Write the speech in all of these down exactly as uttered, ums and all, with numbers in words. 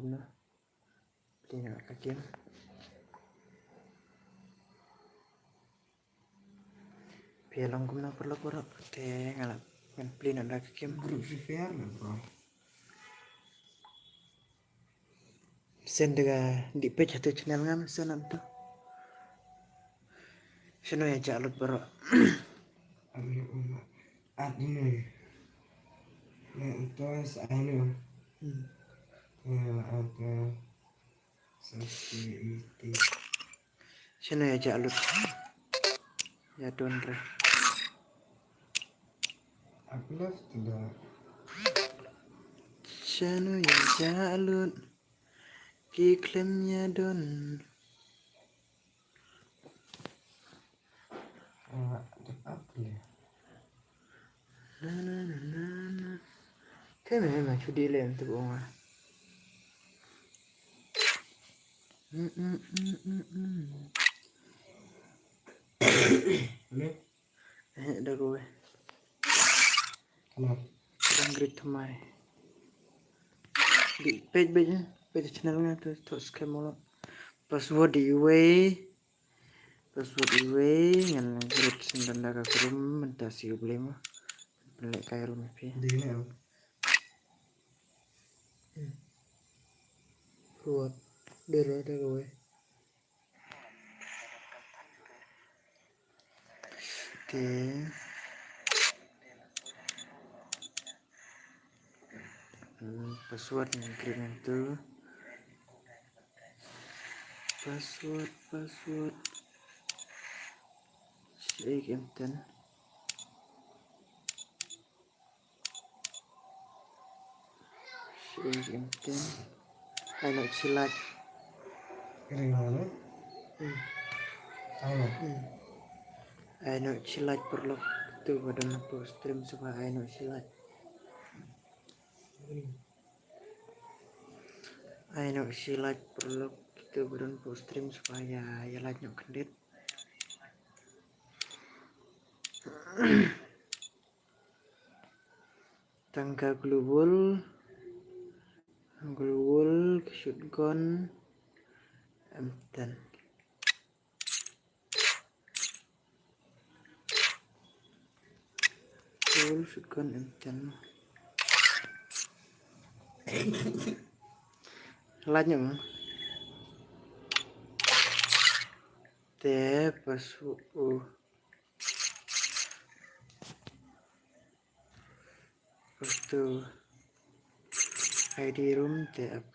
kumno. Plie noh ka game. Phi long kumno paralok baroh. Te nga la ngan plie noh da ka game. Group Free Fire na, bro. Send da ka dih page ha tu channel nga, send na tu. Shano ïa jah lut baroh. Aduh, aduh. Aduh. Ne, entonces, aduh. Hmm. Ya, aduh. Safety, iti. Shano ïa jah lut. Ïa don re. Uplift da. Shano ïa jah lut. Ki khlem ïa don. Ah, da uplift. Na, na, na, na, na. Te me ma chudi le em tu bonga. Mm, mm, mm, mm, mm. Hello? Eh, da ko. Hello. Dang grit thamai. Dih page, page, page channel nga tu, tu scam molo. Password dih iwei. Password iwei, ngan grit sendon da ka room, mynta shi U Blei mo. Pynlehkai room phi. Dih ne. Hmm. Kuat. Dero da kawei. Te. Hmm, password ngan create ngan tu. Password, password. Shi ek em ten. Shi ek em ten. Ai noh shi lait. Kering mana? Hmm. Ai noh. Hmm. Ai noh shi lait paralok. Tu ba don hapoh stream shuwa ai noh shi lait. Ai noh shi lait paralok. Tu ba don hapoh stream shuwa ïa, ïa lait noh khyndiat. Tang ka global, global, shotgun, M ten. Global, shotgun, M ten. Lait noh mo. Te pas u. Pas tu I D room te ap.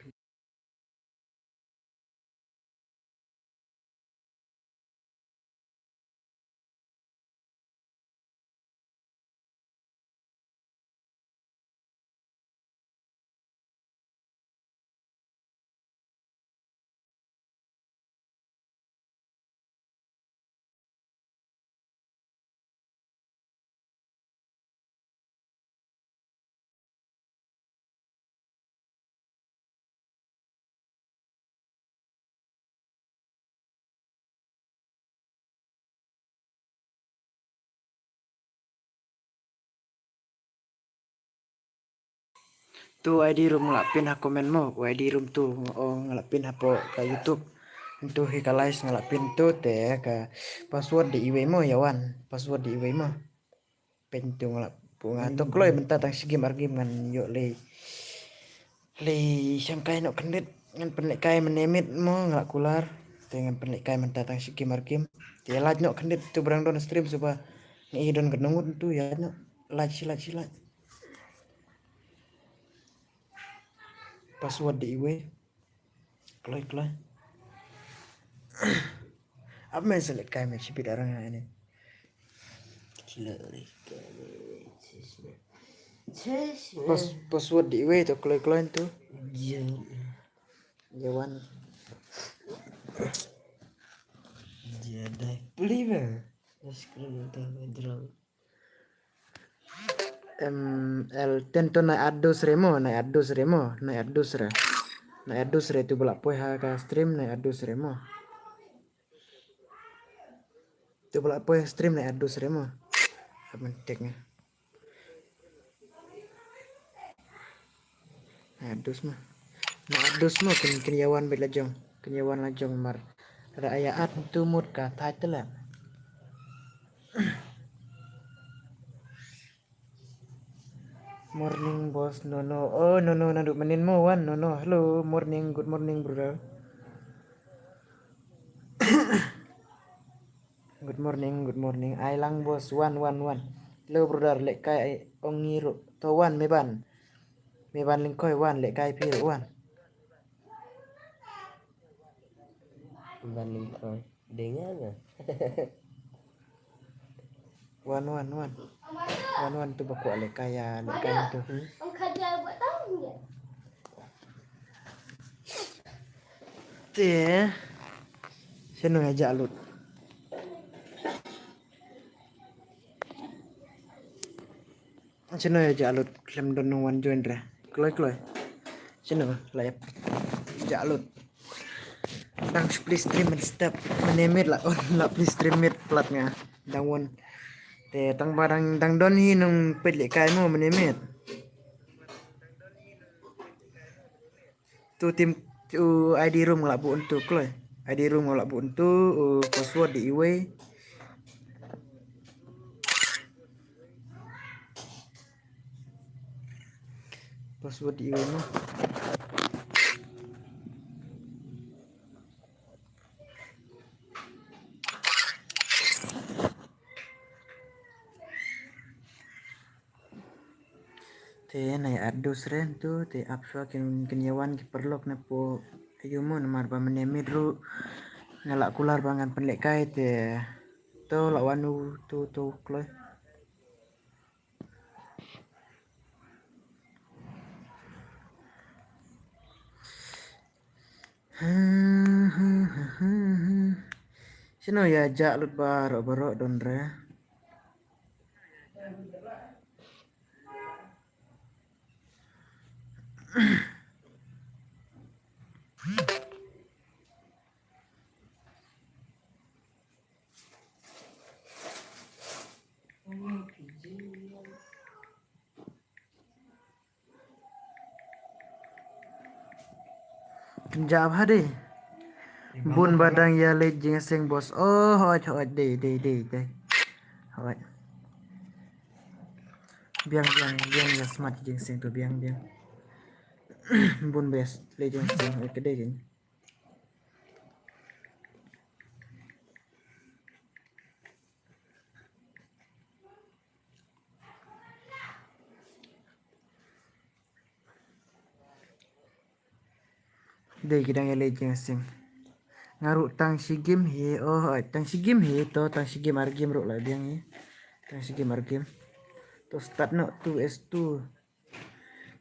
Tu I D room nga la pin ha comment mo, u I D room tu, o nga la pin hapoh ka YouTube. Tu hi ka live nga la pin tu te ka password dih iwei mo ïa wan, password dih iwei mo. Pyntu nga la pynlait to kloi mynta tang shi game ar game ngan ïoh lei. Lei shangkai noh khyndiat ngan pynlehkai mynne miet mo nga la kular. Te ngan pynlehkai mynta tang shi game ar game. Te lait noh khyndiat tu ba dang don stream shuwa ba ngi don ka nongut tu ïa noh. Lait shi lait shi lait. Password dih iwei. Kloi, kloi. Ap men select kai men shipit arang ini. Kloi, kloi. Pas, password dih iwei to kloi, kloi tu. Jan. Jawan. Jadai. Peli ba. Screen tu drone. Em, el tento nai adus remo, nai adus remo, nai adus re. Nai adus re tu ba la poi ha ka stream, nai adus remo. Tu ba la poi stream, nai adus remo. Amen tek nga. Nai adus ma. Na adus mo kin kin ïa wan beit la jong. Kin ïa wan la jong mar. Lada ïa at tu mut ka thait te la. Morning boss, no no. Oh no no, naduh mynnin mo wan, no no. Hello, morning, good morning brother. Good morning, good morning. Ai lang boss, wan wan wan. Hello brother, leh kai ai ong ngi ruh. To wan me ban. Me ban Lyngkhoi wan, leh kai phi ruh wan. Ban Lyngkhoi. Deng nga nga. Wan wan wan. Wan wan tu ba kwah leh kai ïa leh kai tu. Hmm. Te. Sino ïa jah lut. Sino ïa jah lut khlem don nong wan join re. Kloi kloi. Sino la ïa jah lut. Dang please stream and step. Mane mit la on la please stream mit plat nga. Dang won. Te tang ba dang dang don hi nong peit leh kai mo mane mit. Tu tim tu I D room nga la buh ntu kloi. I D room nga la buh ntu, u password di iwei. Password di iwei mo. Te nai adus ren tu te ap shuwa kin kin ïa wan ki paralok na po ayu mo namar ba mane mit ruh nga la kular ba ngan pynleh kai te to la wan u tu tu kloi. Sino ïa jah lut baroh baroh don re. Jab ha de. Bun ba dang ïa leit jingseng boss. Oh, hoi hoi de de de de. Hoi. Biang biang biang ïa smat jingseng tu biang biang. Bun best leit jingseng. Hoi ka de jing. Dei ki dang ïa leit jingseng. Nga ruh tang shi game hi, oh, ai, tang shi game hi, to tang shi game ar game ruh la biang hi. Tang shi game ar game. To start noh two S two.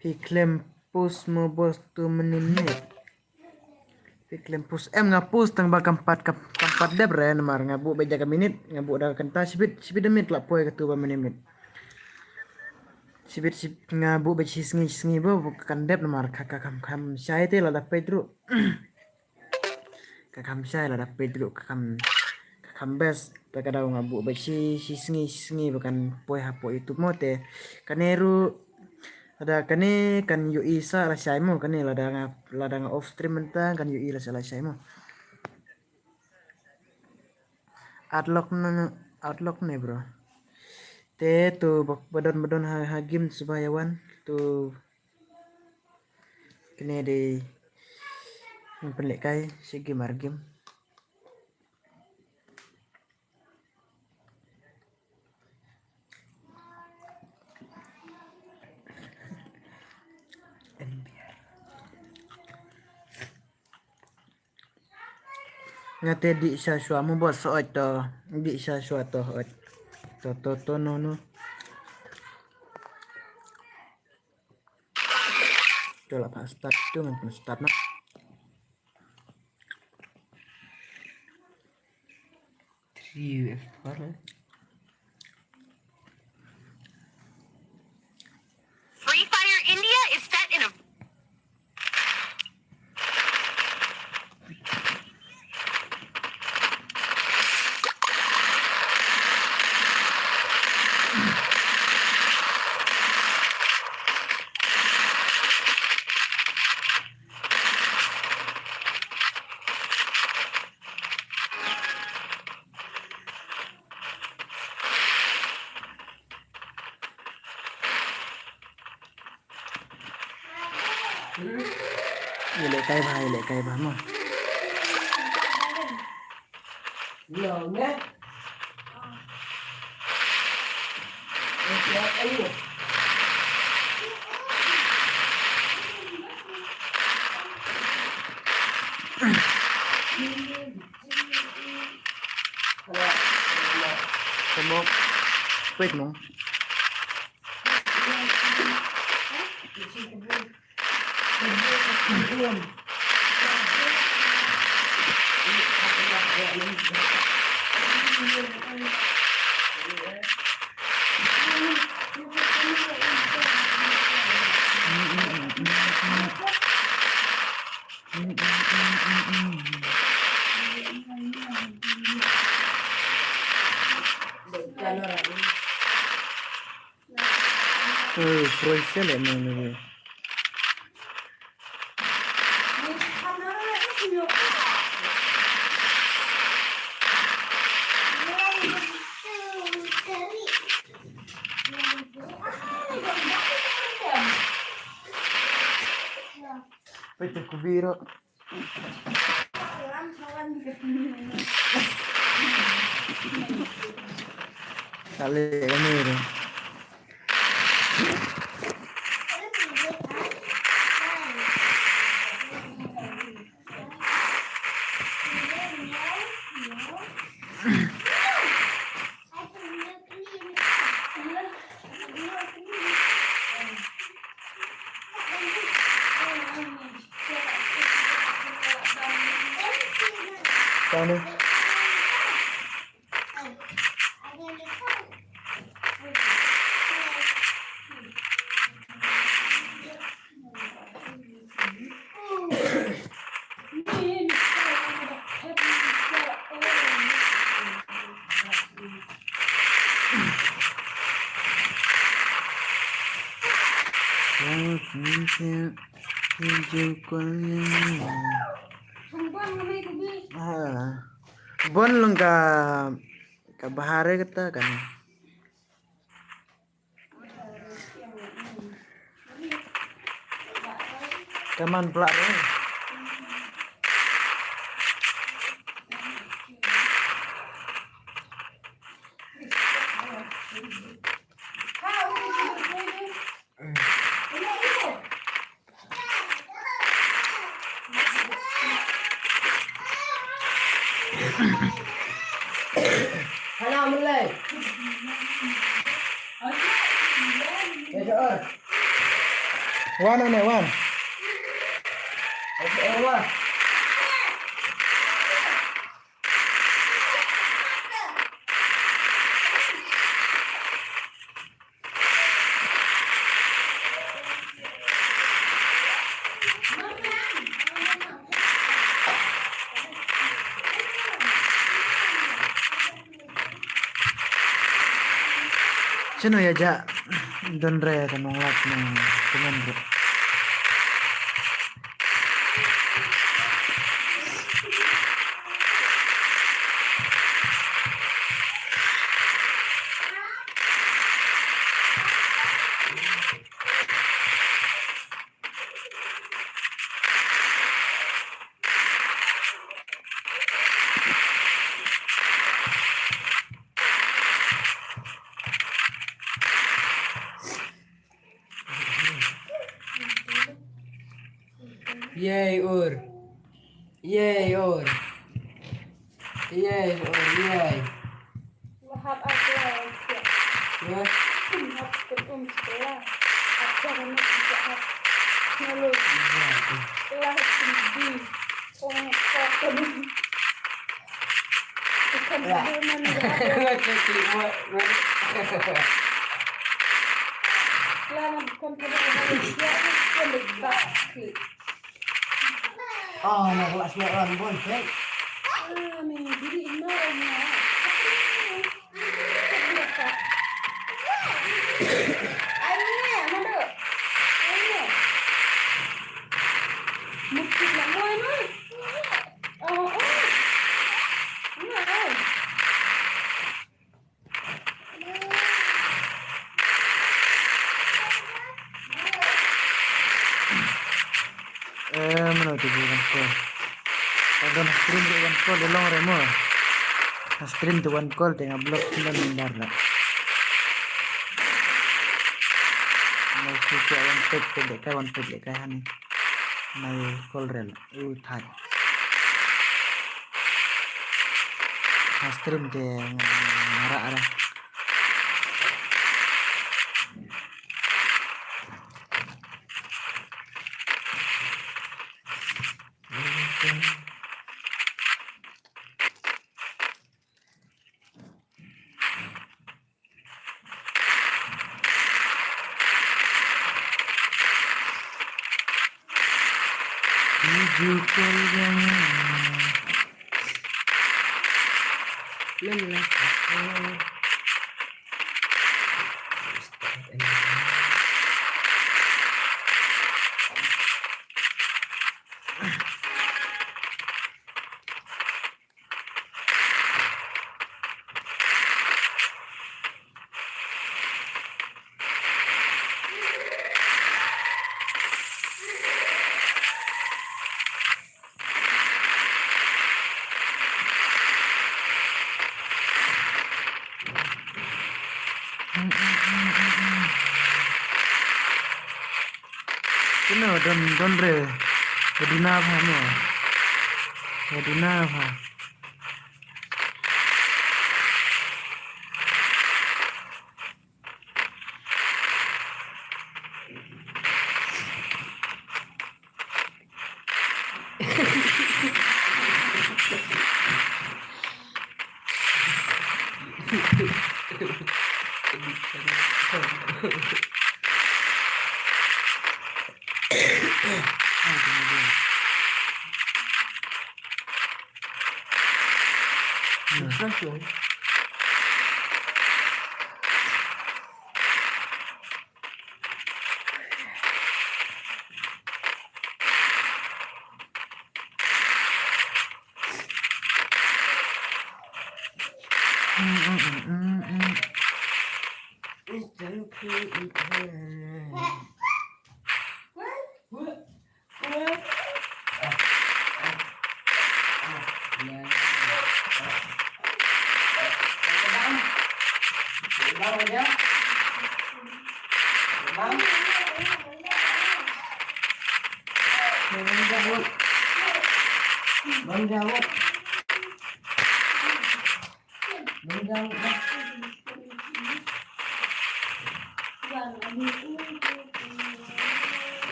Phi khlem post mo boss tu mynnin ne. Phi khlem post em nga post tang ba kam pat kam, kam pat dep re namar nga buh beit da ka minit, nga buh da ka kynta shibit, shibit da minit la poi katu ba mynnin minit. Shibit shib nga buh beit shi sngi, shi sngi ba kan dep namar ka, ka kam, kam shai te lada peit ruh. Ka kham shai lada peit ruh ka kham, ka kham best. Te ka daw nga buh beit shi, shi sngi, shi sngi ba kan poi hapoh YouTube mo te. Kane ruh lada kane kan ïohi sa lashai mo kane lada nga, lada nga off stream mynta kan ïohi la sa lashai mo. Outlook ne, outlook ne bro. Te to ba, ba don, ba don ha, ha game suba ïa wan to. Kine dei ngan pynlehkai shi game ar game. Nga te dih sha shuwa mo bos, oi to dih sha shuwa to, oi to to to no no. To la pha start tu ngan pyn start na. Three U F four. Free Fire India is set in a Ïa leh kai bha, ïa leh kai bha mo. Lo ne. Come on. Wait, no. Ơ, Croatia leh nang nang. Pete kubiro. Dale, dale. Tane. Bon lang ka, ka bahare kata kan. Kaman pla re. Hana mulai. Wan, wan, wan. Wan. Shano ïa ja don re ka nonglap nong temen ruh. Yay, ur. Yay, ur. Yay, ur, yay. Wahap aku lah, ya. Ya. Hap ketum sekolah. Aku hanya tidak hap. Lalu. Ya. Telah tinggi. Ong, ong. Bukan ya. Dia mana dia? Klik buat. Lah, bukan pada dia. Dia kan dekat klik. Ah, nak kelas nak run pun, kan? Ah, ni, jadi ina ina. Ai, ni, mana? Ai, ni. Mesti nak main, oi. Oh, oh. Mana, ai? Mano te wan call. Ka don stream te wan call, long re mo. Stream te wan call te nga block, sila nindar la. Nga si ka wan pet te de ka wan pet de ka hani. Nai call re la. U thai. Stream te nga ra ra. Kino don don re. Baduna pha mo. Baduna pha.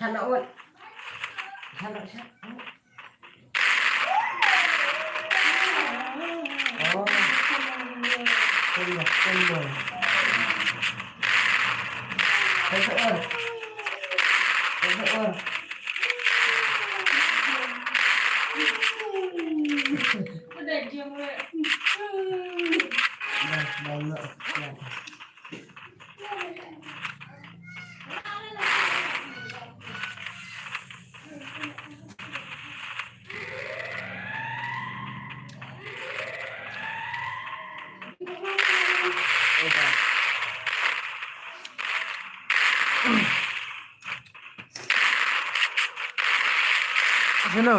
Sana ot. Sana, sana. Oh. Tunggu, tunggu. Tunggu, tunggu. Shano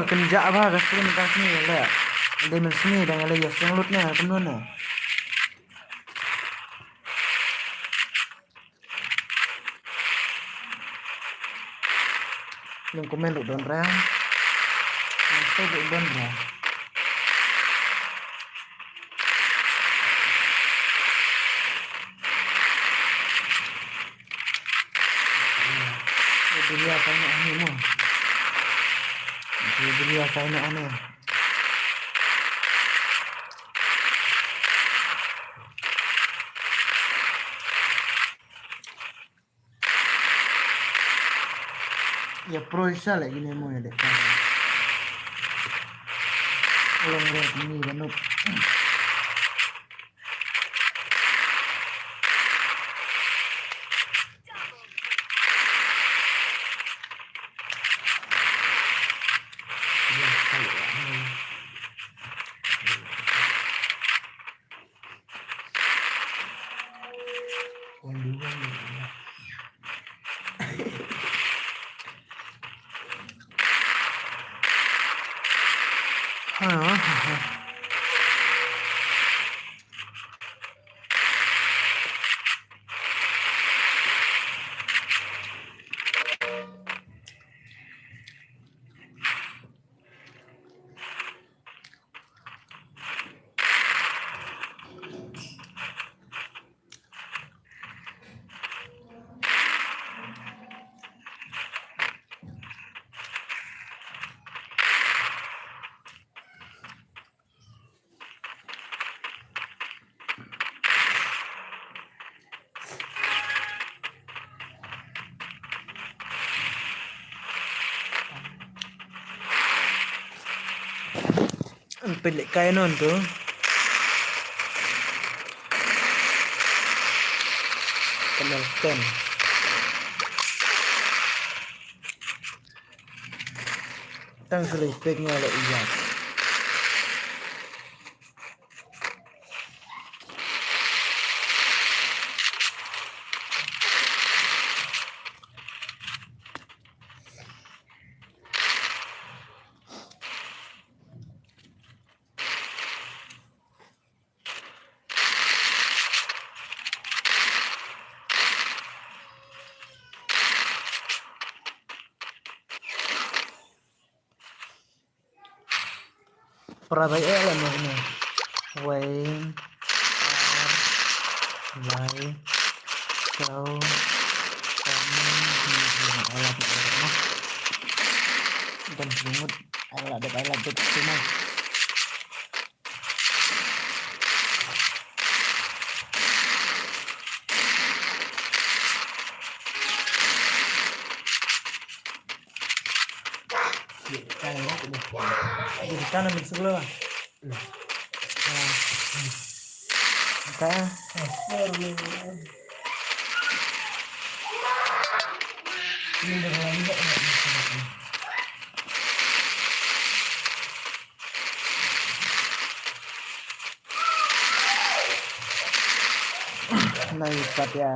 kynjah bha ka screen mynta ka sngi le. Dei mynsngi dang ïaleh ïaseng lut ne kumno ne. Nym comment ruh don re. Nym comment ruh don re. Bilia kai na ani mo. Bilia kai na ani. Ïa proi sa leh kine mo ïa dei ka. Long re ni ba nup. Pynleh kai non tu. Kenal ten. Tang kali pek nga le ijak. Para bai eh la mo ne. Wei. Ar. Lai. Saw. Sam. Ala tu mo. Dan lumut. Ala dep ala dep sini. Ka na mix lo. Ka. Nai pat ïa.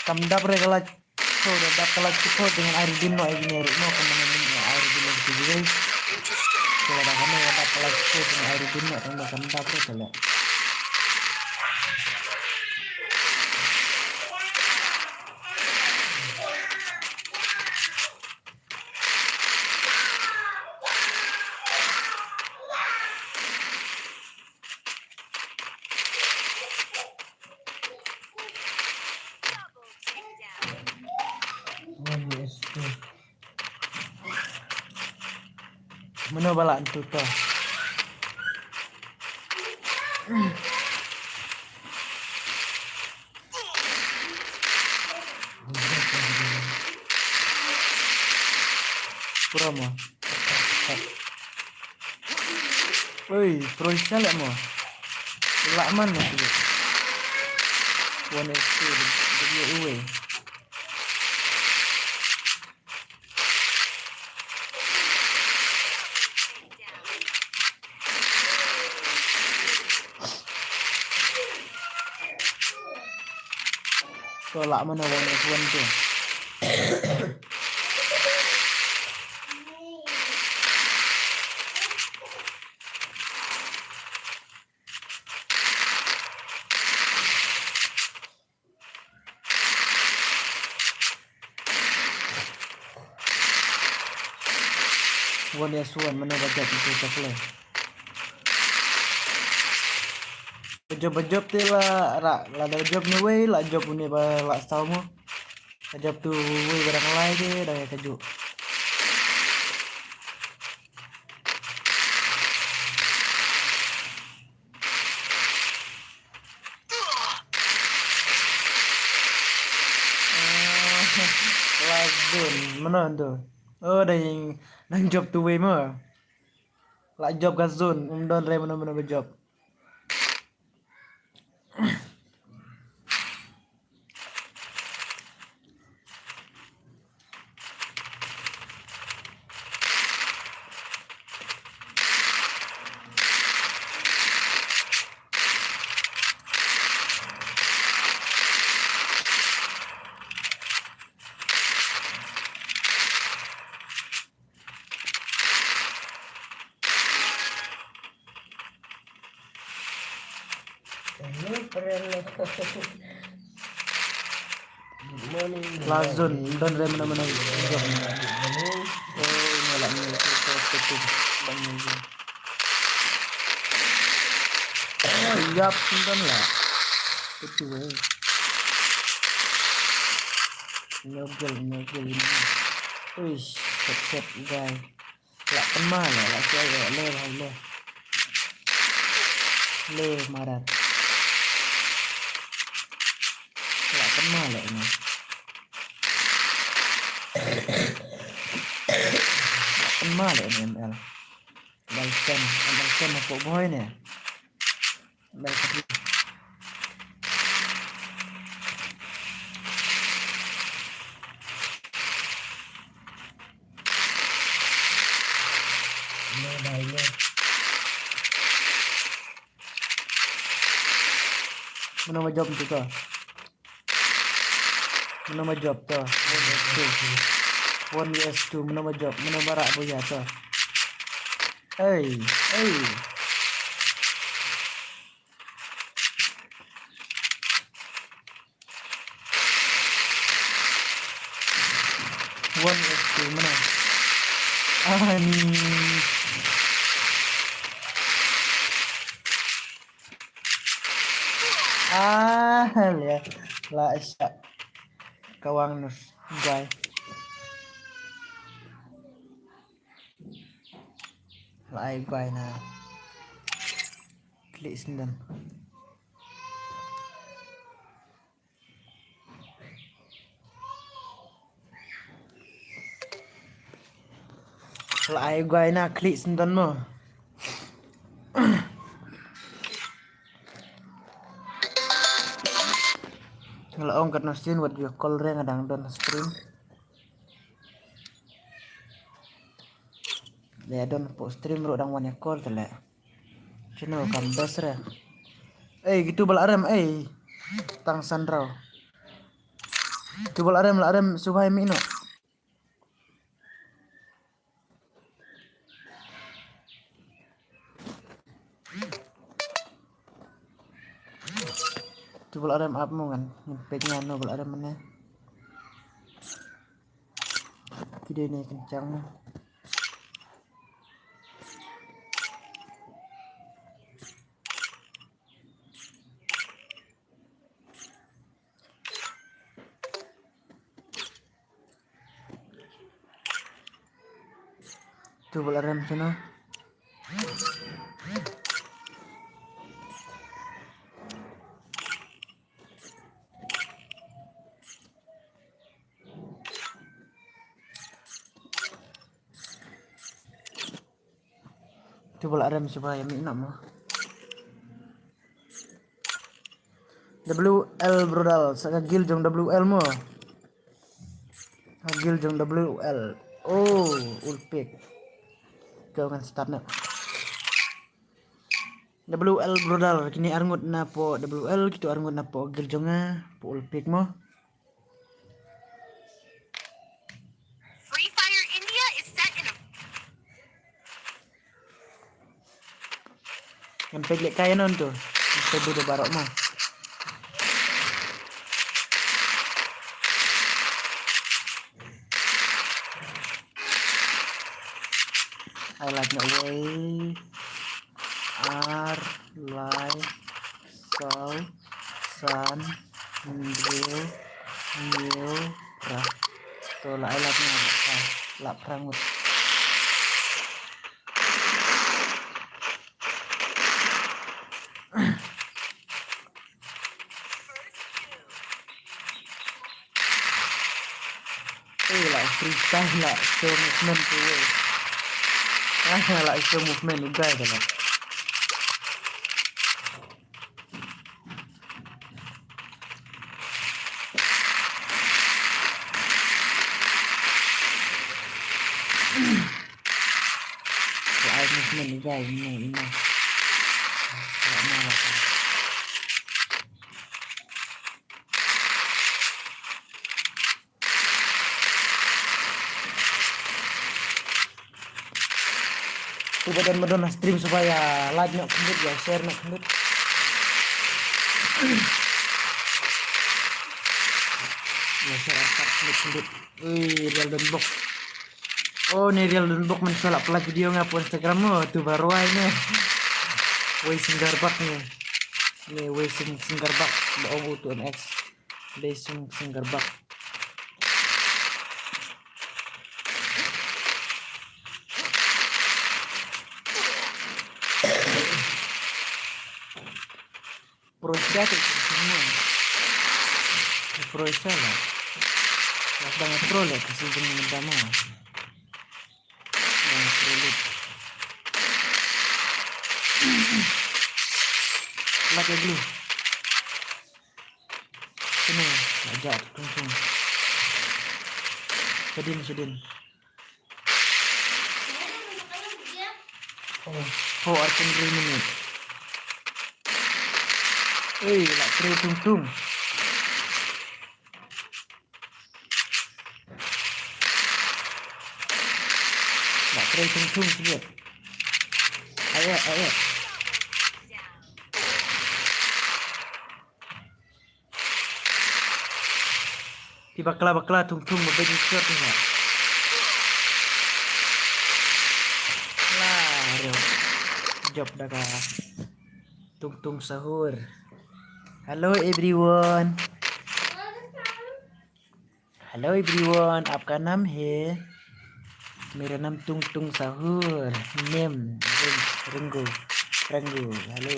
Kam dap re ka la. So da dap ka la chipot dengan air bin no ai gini air no ka mana ni ai air bin no ki jai. So da kami da dap ka la chipot dengan air bin no tang da kam dap re ka la. Mano ba la entu to. Pura mo. Oi, Croatia lah mo. Lah man mo tu. One S two, dia uwe. Ko lah mana one S one tu. One S one, mano ba jop itu tak le. Ba jop, ba jop te la ra, la da jop ni wei, la jop ni ba la saw mo. Ka jop tu wei ba dang lai te, dang ka ju. Ah, last zone. Mano tu? Oh, dang, dang jop tu wei mo. La jop ka zone, um don re mano mano ba jop. Last zone, don re mana mana. Eh, ino lah ni, ito, ito, ito, ito. Oh, yap, don lah. Ito, eh. Nyogel, nyogel ini. Uish, set, set, guy. Lah kena lah, lah siap lah, le, le, le. Le, marat. Lah kena lah ini. Lah kena lah ini M L. Balkan, Balkan apa boy ni? Balkan. Mano ba jop tu ka? Mano ba jop to? One S two. One S two, mano ba jop? Mano ba rah boya to? Ei, ei. One S two, mano? Ani. Ah, le, la shah. Kawang nus, guy. La ai guy na. Klik sendam. La ai guy na klik sendon mo. Nga la ong katno sien wat ïa call re nga dang don stream. Le don po stream ruh dang wan ïa call te le. Chino kam bes re. Ei, gitu ba la rem, ei. Tang san raw. Gitu ba la rem, la rem, subhai mi no. Gitu ba la rem ap mo ngan. Ngan peit ngan no ba la rem ne. Ki dei ne kynchang mo. Tu ba la rem shano. Tu ba la rem shuwa ïa mih noh mo. W L Brodal, sa ka guild jong W L mo. Ka guild jong W L. Oh, Ulpik. Ko ngan start na. W L Brodal, kine arngut na po W L, kito arngut na po guild jong nga, po Ulpik mo. Free Fire India is set in a Ngan peit lehkai ïa non to. Ngan peit duh baroh mo. Ai lait noh wei. Ar, lai, saw, san, hynriew, hynñiew, phra. To la ai lait noh, la phra ngut. Eh, la freestyle, la show movement tu, eh. Ah, la show movement u guy tu la. La ai movement u guy, ino, ino. La ai movement. Uba don ba don ha stream sngewbha ïa like noh khyndiat, ïa share noh khyndiat. Ïa share artat khyndiat khyndiat. Ui, Real Don Bok. Oh, ne Real Don Bok, mynshuwa la pynlait video nga hapoh Instagram mo, tu ba rwai ne. Wei Singarbak ne. Ne Wei Sing, Singarbak, ba ong u tu M X. Wei Sing, Singarbak. Croatia tu semua. Croatia lah. Lah dah pro lah, kasi jeng minta mo. Dah pro lut. Lah ke dulu. Sini, ajak tung tung. Sedin, sedin. Oh, oh, arphew hynriew minit. Ei, la trei tung tung. La trei tung tung, siap. Ayo, ayo. Phi bakla bakla tung tung ba beit shot tu ha. La reo. Jop da ka. Tung tung sahur. Hello everyone. Hello everyone, आपका नाम है? मेरा नाम टुंग टुंग साहूर। Name, Reng-, Renggu. Renggu, hello.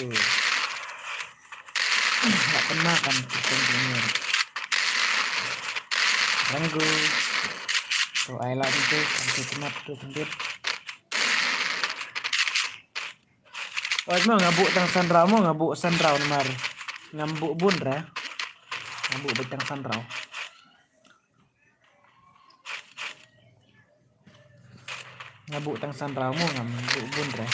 Nggak pernah kan kita dengar. Renggu. So, I love you, kan tu kenap tu kendit. Oi, mo nga buh tang sandraw mo, nga buh sandraw namar. Ngam buh bun re. Nga buh beit tang sandraw. Nga buh tang sandraw mo, ngam buh bun re.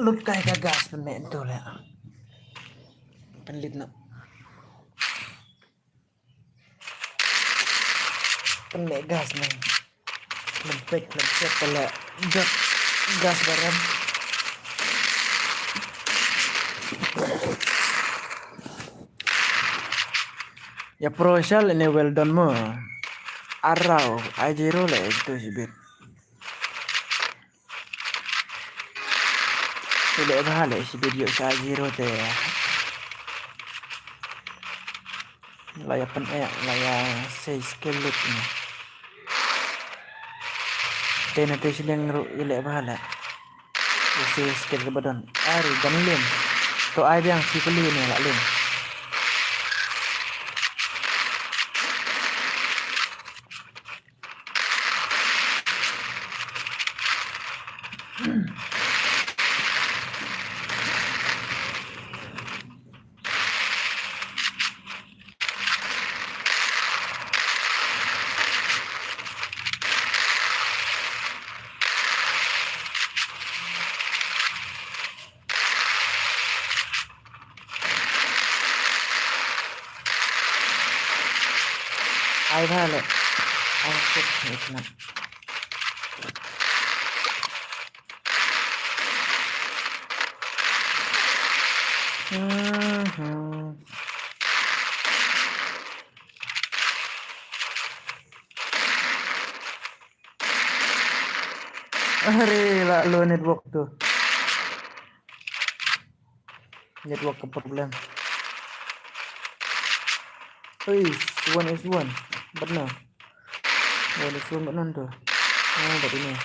Lut kai ka gas pynmeh ntu le. Pynlit noh. Pynmeh gas nang. Lem pek, lem pek pala. Jot gas barem. Ïa pro shal ne well done mo. Arau, ai zero le itu sibit. Ile bah le sibit ïoh sa zero te. La ïa pyneh, la ïa sei skill lut ni. Te na te shileng ruh ile bah le. Ïa sei skill ka ba don. Ari ban lim. To ai biang si peli ni la lim. Ai bha le. Ai shit, it's not. Mhm. Are, la low network tu. Network ka problem. Oi, one is one. But no. One is one but none tu. Ah, but ini.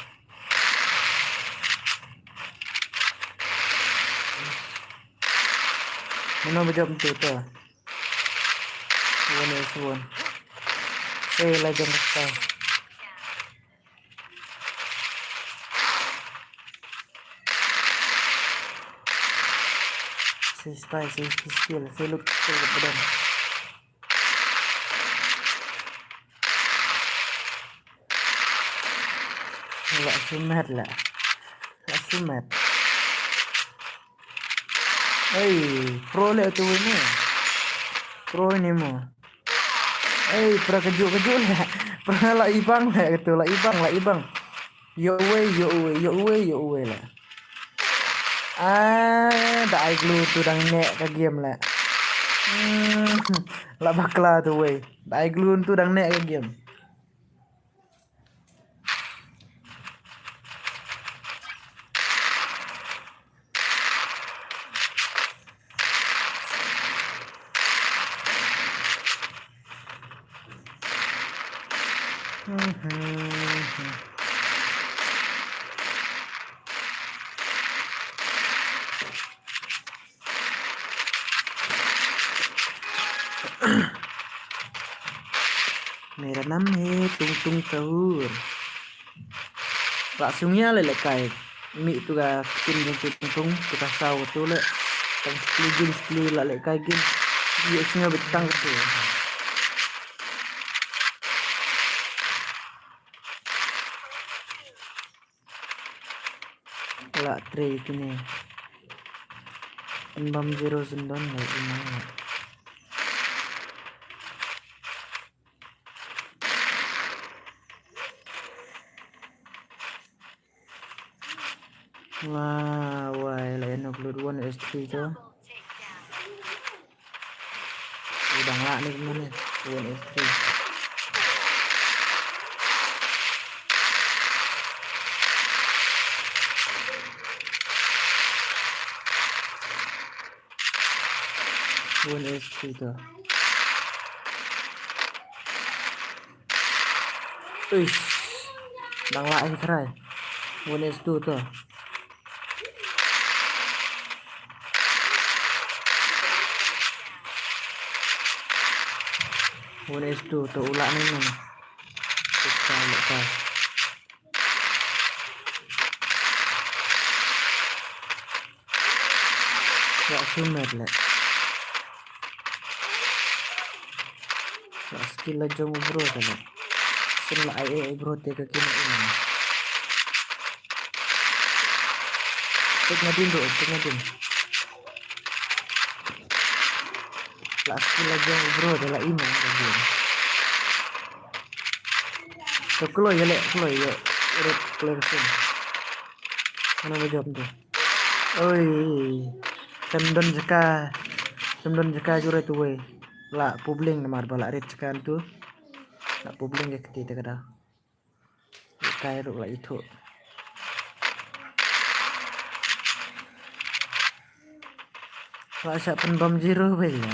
Mana ba jop tu tu. One is one. Sei la jam ka. Sei style, sei skill, sei look, sei look badan. La sumet la. La sumet. Ei, pro le tu ini. Pro ini mo. Ei, pra kejut kejut le. Pra la ibang le tu, la ibang, la ibang. Yo wei, yo wei, yo wei, yo wei le. Ah, da ai glue tu dang ne ka game le. Hmm, la bakla tu wei. Da ai glue tu dang ne ka game. मेरा नाम है टुंग टुंग चाउर। Ba sung ïa le le kai. Mi tu ka kin jong tu tung tung tu ka sau tu le. Tang spli gin spli la le kai gin. Ye sung ïa bitang tu. La trei kine. An bam zero zin don le ina. Nga wai la eno klut one is three to. Udang la ni kemana? One is three. One is three to. Uish. Dang lah ai try. One is two to. One is two to, u lah ni nang. Kita lah ka. Wak sumer le. Wak skill la jong u bro ka le. Sim la ai ai bro te ka kina ina. Tek nadin bro, tek nadin. La skill la jong u bro te la ina ka game. Ka kloi ya le, kloi ya. Red kloi ka sim. Mana ba jop tu. Oi. Tem don jaka, tem don jaka jure tu wei. La publing namar ba la rit jaka tu. La publing ke kti te kada. Kai ruk la ithuh. La sha pynbam zero wei la.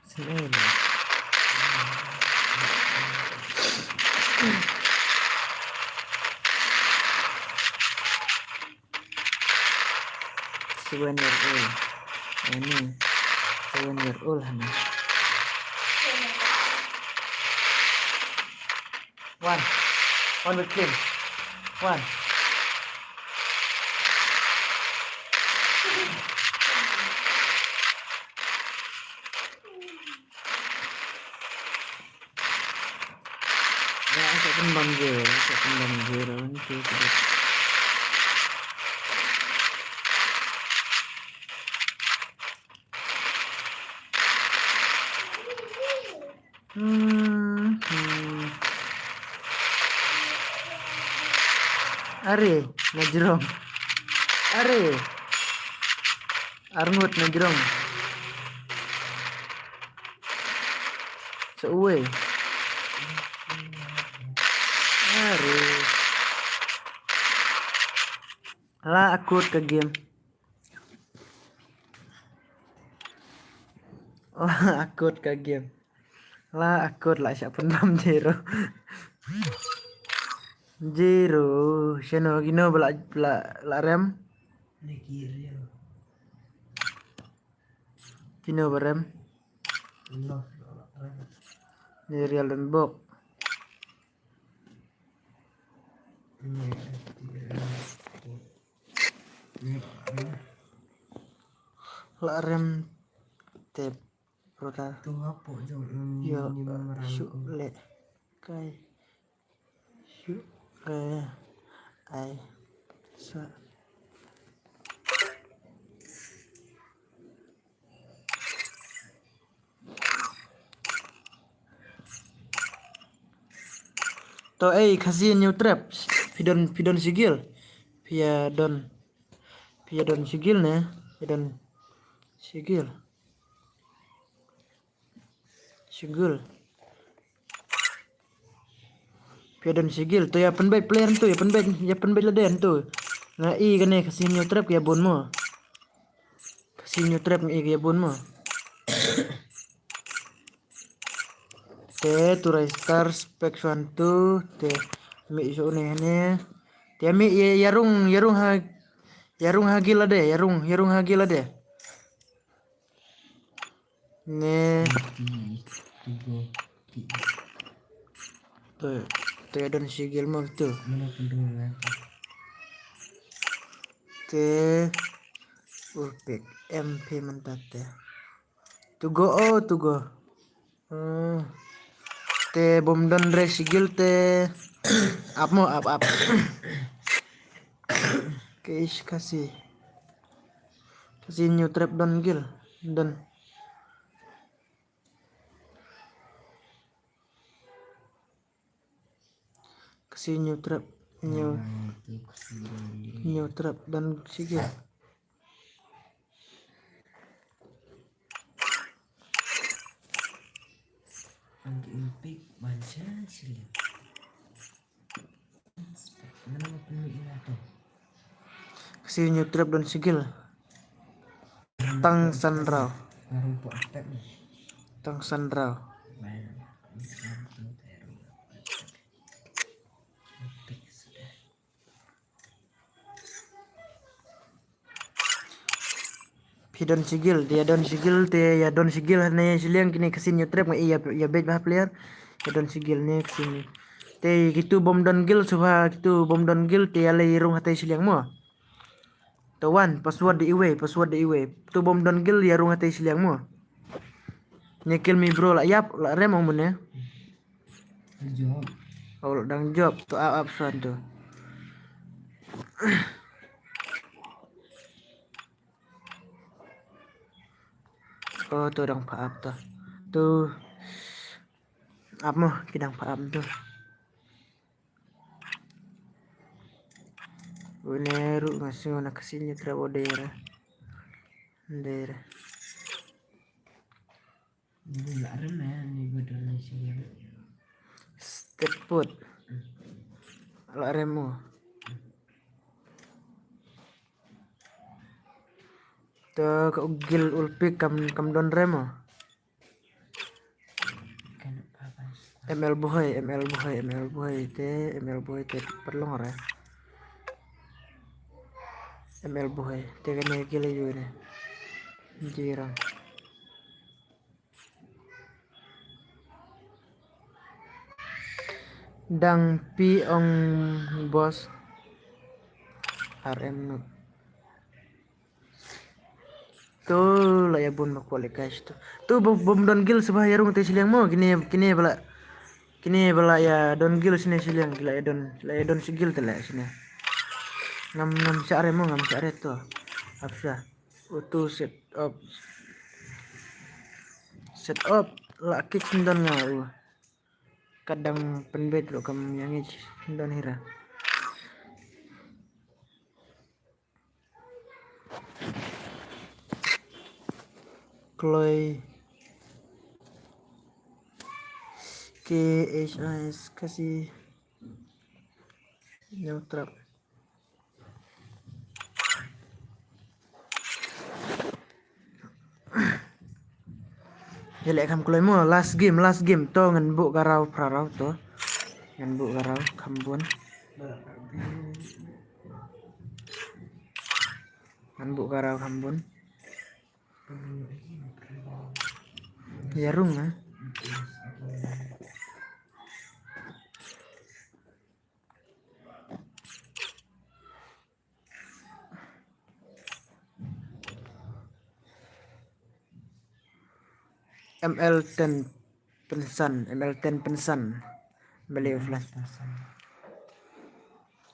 Sini. Seven year old. Ini seven year old hana. One. One with king. One. Ya, aku pun bang zero, aku pun bang zero, ini tu sudah. Hmm, hmm. Are, na jrong. Are. Arngut na jrong. Sa uwei. Are. La akut ka game. La akut ka game. La akut la sha pynbam zero. Zero. Shano kino ba la, la, la rem? Kino ba rem? Ni real dan bok. La rem tep rota. Tu hapo jong yo ni marang shu ko. Le kai shu le ai sa. To ei Khasi New Trap. Phi don, phi don sigil. Phi ïa don, phi ïa don sigil ne? Phi don sigil. Sigil. Phi ïa don sigil. To ïa pynbeit player ntu, ïa pynbeit, ïa pynbeit lade ntu. Nga i kane Khasi New Trap ki ïa bun mo. Khasi New Trap nga i ki ïa bun mo. Te tu rai star spek shuan tu te mi shu ne ne. Te mi ïa, ïa rung, ïa rung ha, ïa rung ha gil lade, ïa rung, ïa rung ha gil lade. Ne. To, to ïa don sigil mo tu. Te urpek M P mynta te. To go, oh, to go. Hmm. Te bom don re sigil te. Ap mo, ap, ap. Ke is Khasi. Khasi New Trap don gil. Don. Khasi New Trap, New, New Trap don sigil. Ang impik bansa sila. Khasi New Trap don sigil. Tang sandraw. Tang sandraw. Phi don sigil, te ïa don sigil, te ïa don sigil ne shiliang kine Khasi New Trap nga i ïa, ïa beit ba player. Ïa don sigil ne Khasi New. Te kitu bom don gil, suba kitu bom don gil, te ïa lei rung hatei shiliang mo. To wan, password da iwei, password da iwei. Tu bom don gil ïa rung hatei shiliang mo. Nya kill mi bro la ïap, la rem ong mane. Job. Oh, la dang job, to ap ap shuan tu. Oh, to dang pha ap to. Tu ap mo, ki dang pha ap tu. Une ruh nga sngew na Khasi New Trap order. Dere. Ni la rem eh, ni ba don ni sini. Step foot. La rem mo. To ka u Gil Ulpik kam, kam don rem mo. M L Buhai, M L Buhai, M L Buhai te, M L Buhai te parlong re. M L Buhai te kane Gil yu ne. Jirang. Dang pi ong boss. R M nu. Tu la ïa bun ba kwah leh guys tu. Tu bym, bym don Gil shuh ba ïa rung te shiliang mo kine, kine ba la. Kine ba la ïa don Gil shine shiliang, la ïa don, la ïa don shi Gil te la shine. Ngam, ngam shah re mo, ngam shah re tu. Ap sha. Utu set up. Set up la kick shin don nga u. Kadang pynbeit ruh kam ïa ngi shin don hira. Kloi K H I S Khasi New Trap. Ïa leh kham kloi mo, last game, last game to ngan buh ka raw phra raw to. Ngan buh ka raw kham bun. Ngan buh ka raw kham bun. Ïa rung ah. M L ten pynsan, M L ten pynsan. Beli offline.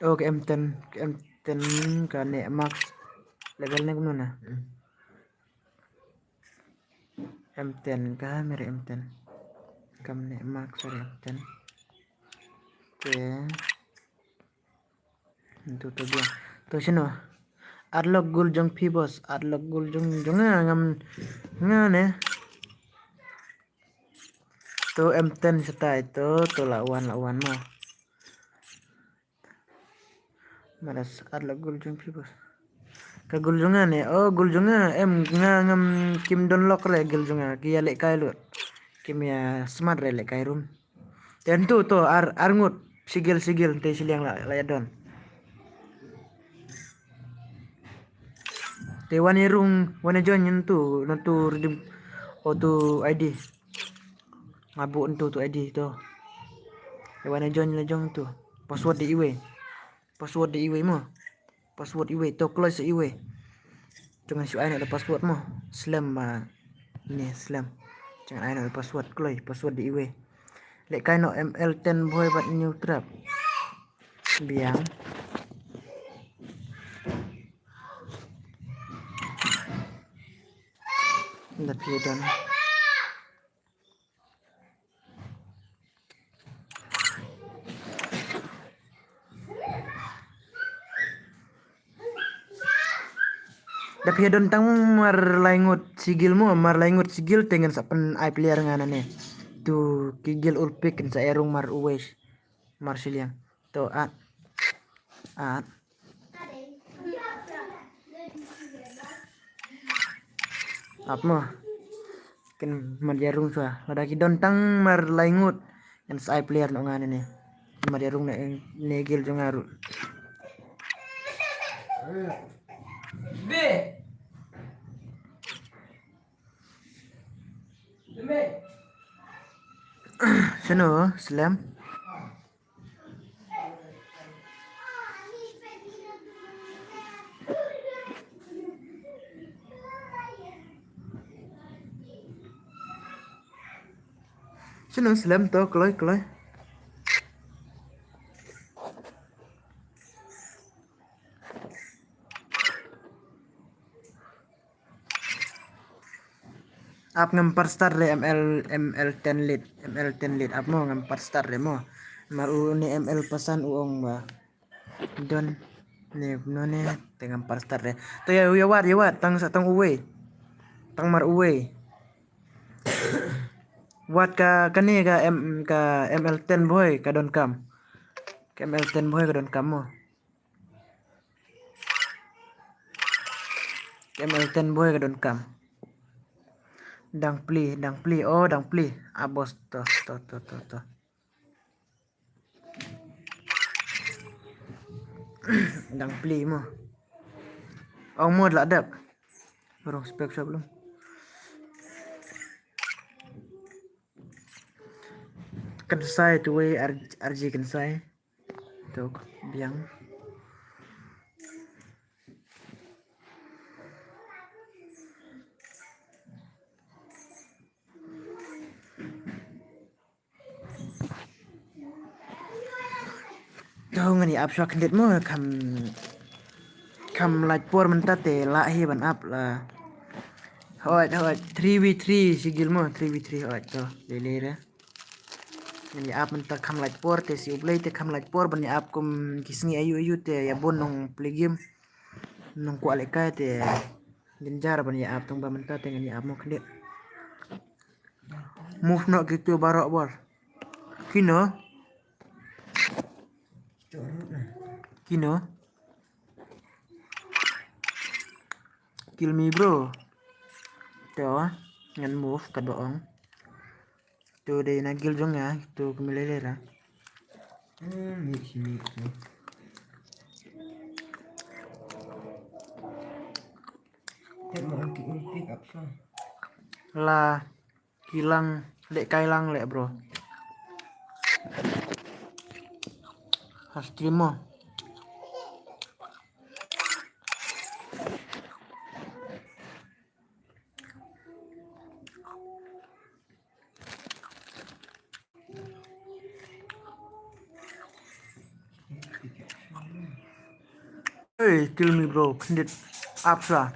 Oh, ka M ten, ka M ten ka ne max level ne kumno na? M ten ka, mere M ten. Kam ne max, sorry, M ten. Okay. Ntu to dia. To shino. Arlok gul jong phi boss. Arlok gul jong, jong nga ngam nga ne. To M ten shatai to, to la wan, la wan mo. Maras arlok gul jong phi boss. Ka gul jong nga ne, oh gul jong nga, em nga ngam kim don lok re gul jong nga, ki ïa lehkai lut. Kim ïa smart re lehkai room. Te ntu to ar, ar ngut, shi Gil, shi Gil, te shiliang la, la ïa don. Te wan ïa rung, wan ïa join ntu, ntu redeem, oh tu I D. Nga buh ntu tu I D to. Te wan ïa join la jong tu. Password dei iwei. Password dei iwei mo. Password iwei to kloi sa iwei. Jong ngan shu ai noh da password mo. Slem ma. Ni slem. Jong ngan ai noh da password kloi. Password dei iwei. Lehkai noh M L ten boy bad new trap. Biang. Nda phi don. Da phi don tang mar lai ngut shi Gil mo, mar lai ngut shi Gil te ngan sa pyn ai player nga nane. Tu ki Gil Ulpik kin sa ïa rung mar uwei. Mar shiliang. To at. At. Ap mo. Kin mar ïa rung shuwa. Lada ki don tang mar lai ngut. Ngan sa ai player noh nga nane. Mar ïa rung ne, ne Gil jong nga ruh. Be. Shano, Slem? Shano Slem to, kloi, kloi. Ap ngam par start re M L, M L ten lead, M L ten lead. Ap mo ngam par start re mo. Mar u ne M L pasan u ong ba. Don ne no ne te ngam par start re. To ïa, ïa wad, ïa wad, tang sa tang uwei. Tang mar uwei. Wat ka kane ka M, ka M L ten boy ka donkam. Ka M L ten boy ka donkam mo. Ka M L ten boy ka donkam. Dang plie, dang plie, oh dang plie. Ah, boss, to, to, to, to, to. Dang plie mo. Ong mo la dep. Rong spek shop lum. Kynsai tu wei ar-, arji kynsai. Tuk biang. To ngan ïa ap shuwa khyndiat mo, kham, kham lait por mynta te lah hi ban ap la. Hooid, hooid, three v three shi gil mo, three v three, hooid, to lele re. Ngan ïa ap mynta kham lait por te, sha U Blei te kham lait por ban ïa ap kum ki sngi aïu aïu te ïa bun nongplie game, nongkwah lehkai te jynjar ban ïa ap, tang ba mynta te ngan ïa ap mo khyndiat. Move noh kito baroh bor. Kino? Kino? Kill me bro. To ngan move ka doh ong. To dei na gil jong nga, to kmie lele ra. Hmm, mix, mix, mix. Tep mo ang ki un pick up sa. La kilang, lehkai lang leh bro. Ha stream mo. Hey, kill me bro, khyndiat ap sa.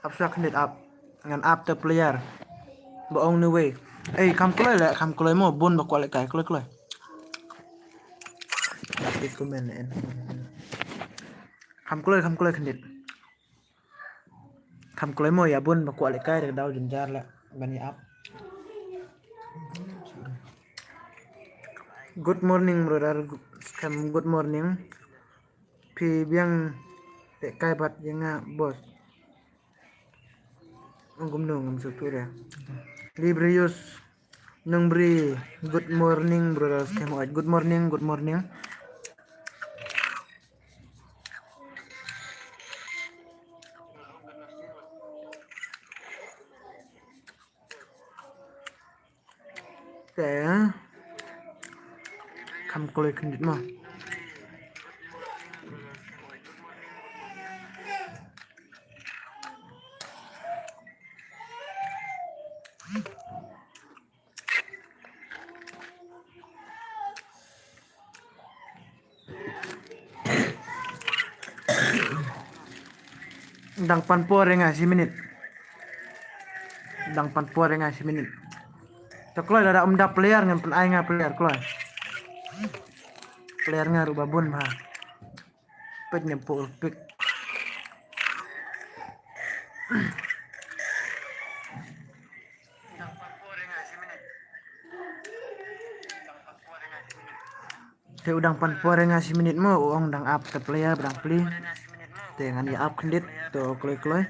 Ap sa khyndiat ap. Ngan ap te player. Ba ong ne wei. Ei, kham kloi leh, kham kloi mo, bun ba kwah lehkai, kloi kloi. Ap ïa comment en. Kham kloi, kham kloi khyndiat. Kham kloi mo, ïa bun ba kwah lehkai, da daw jynjar leh ban ïa ap. Good morning brother, kham good morning. Phi biang lehkai bad ïa nga boss. Ong kumno ngam sngewthuh re. Librius Nongbri, good morning brother. Good morning, good morning. Te kham kloi khyndiat mo. Dang pan por ïa nga shi minit. Dang pan por ïa nga shi minit. To kloi, lada ym dap player ngan pyn-ai nga player kloi. Player nga ruh ba bun bha. Peit ne pur peit. Te u dang pan por ïa nga shi minit mo, u ong dang ap te player ba dang plie. Te ngan ïa ap khyndiat, to kloi kloi.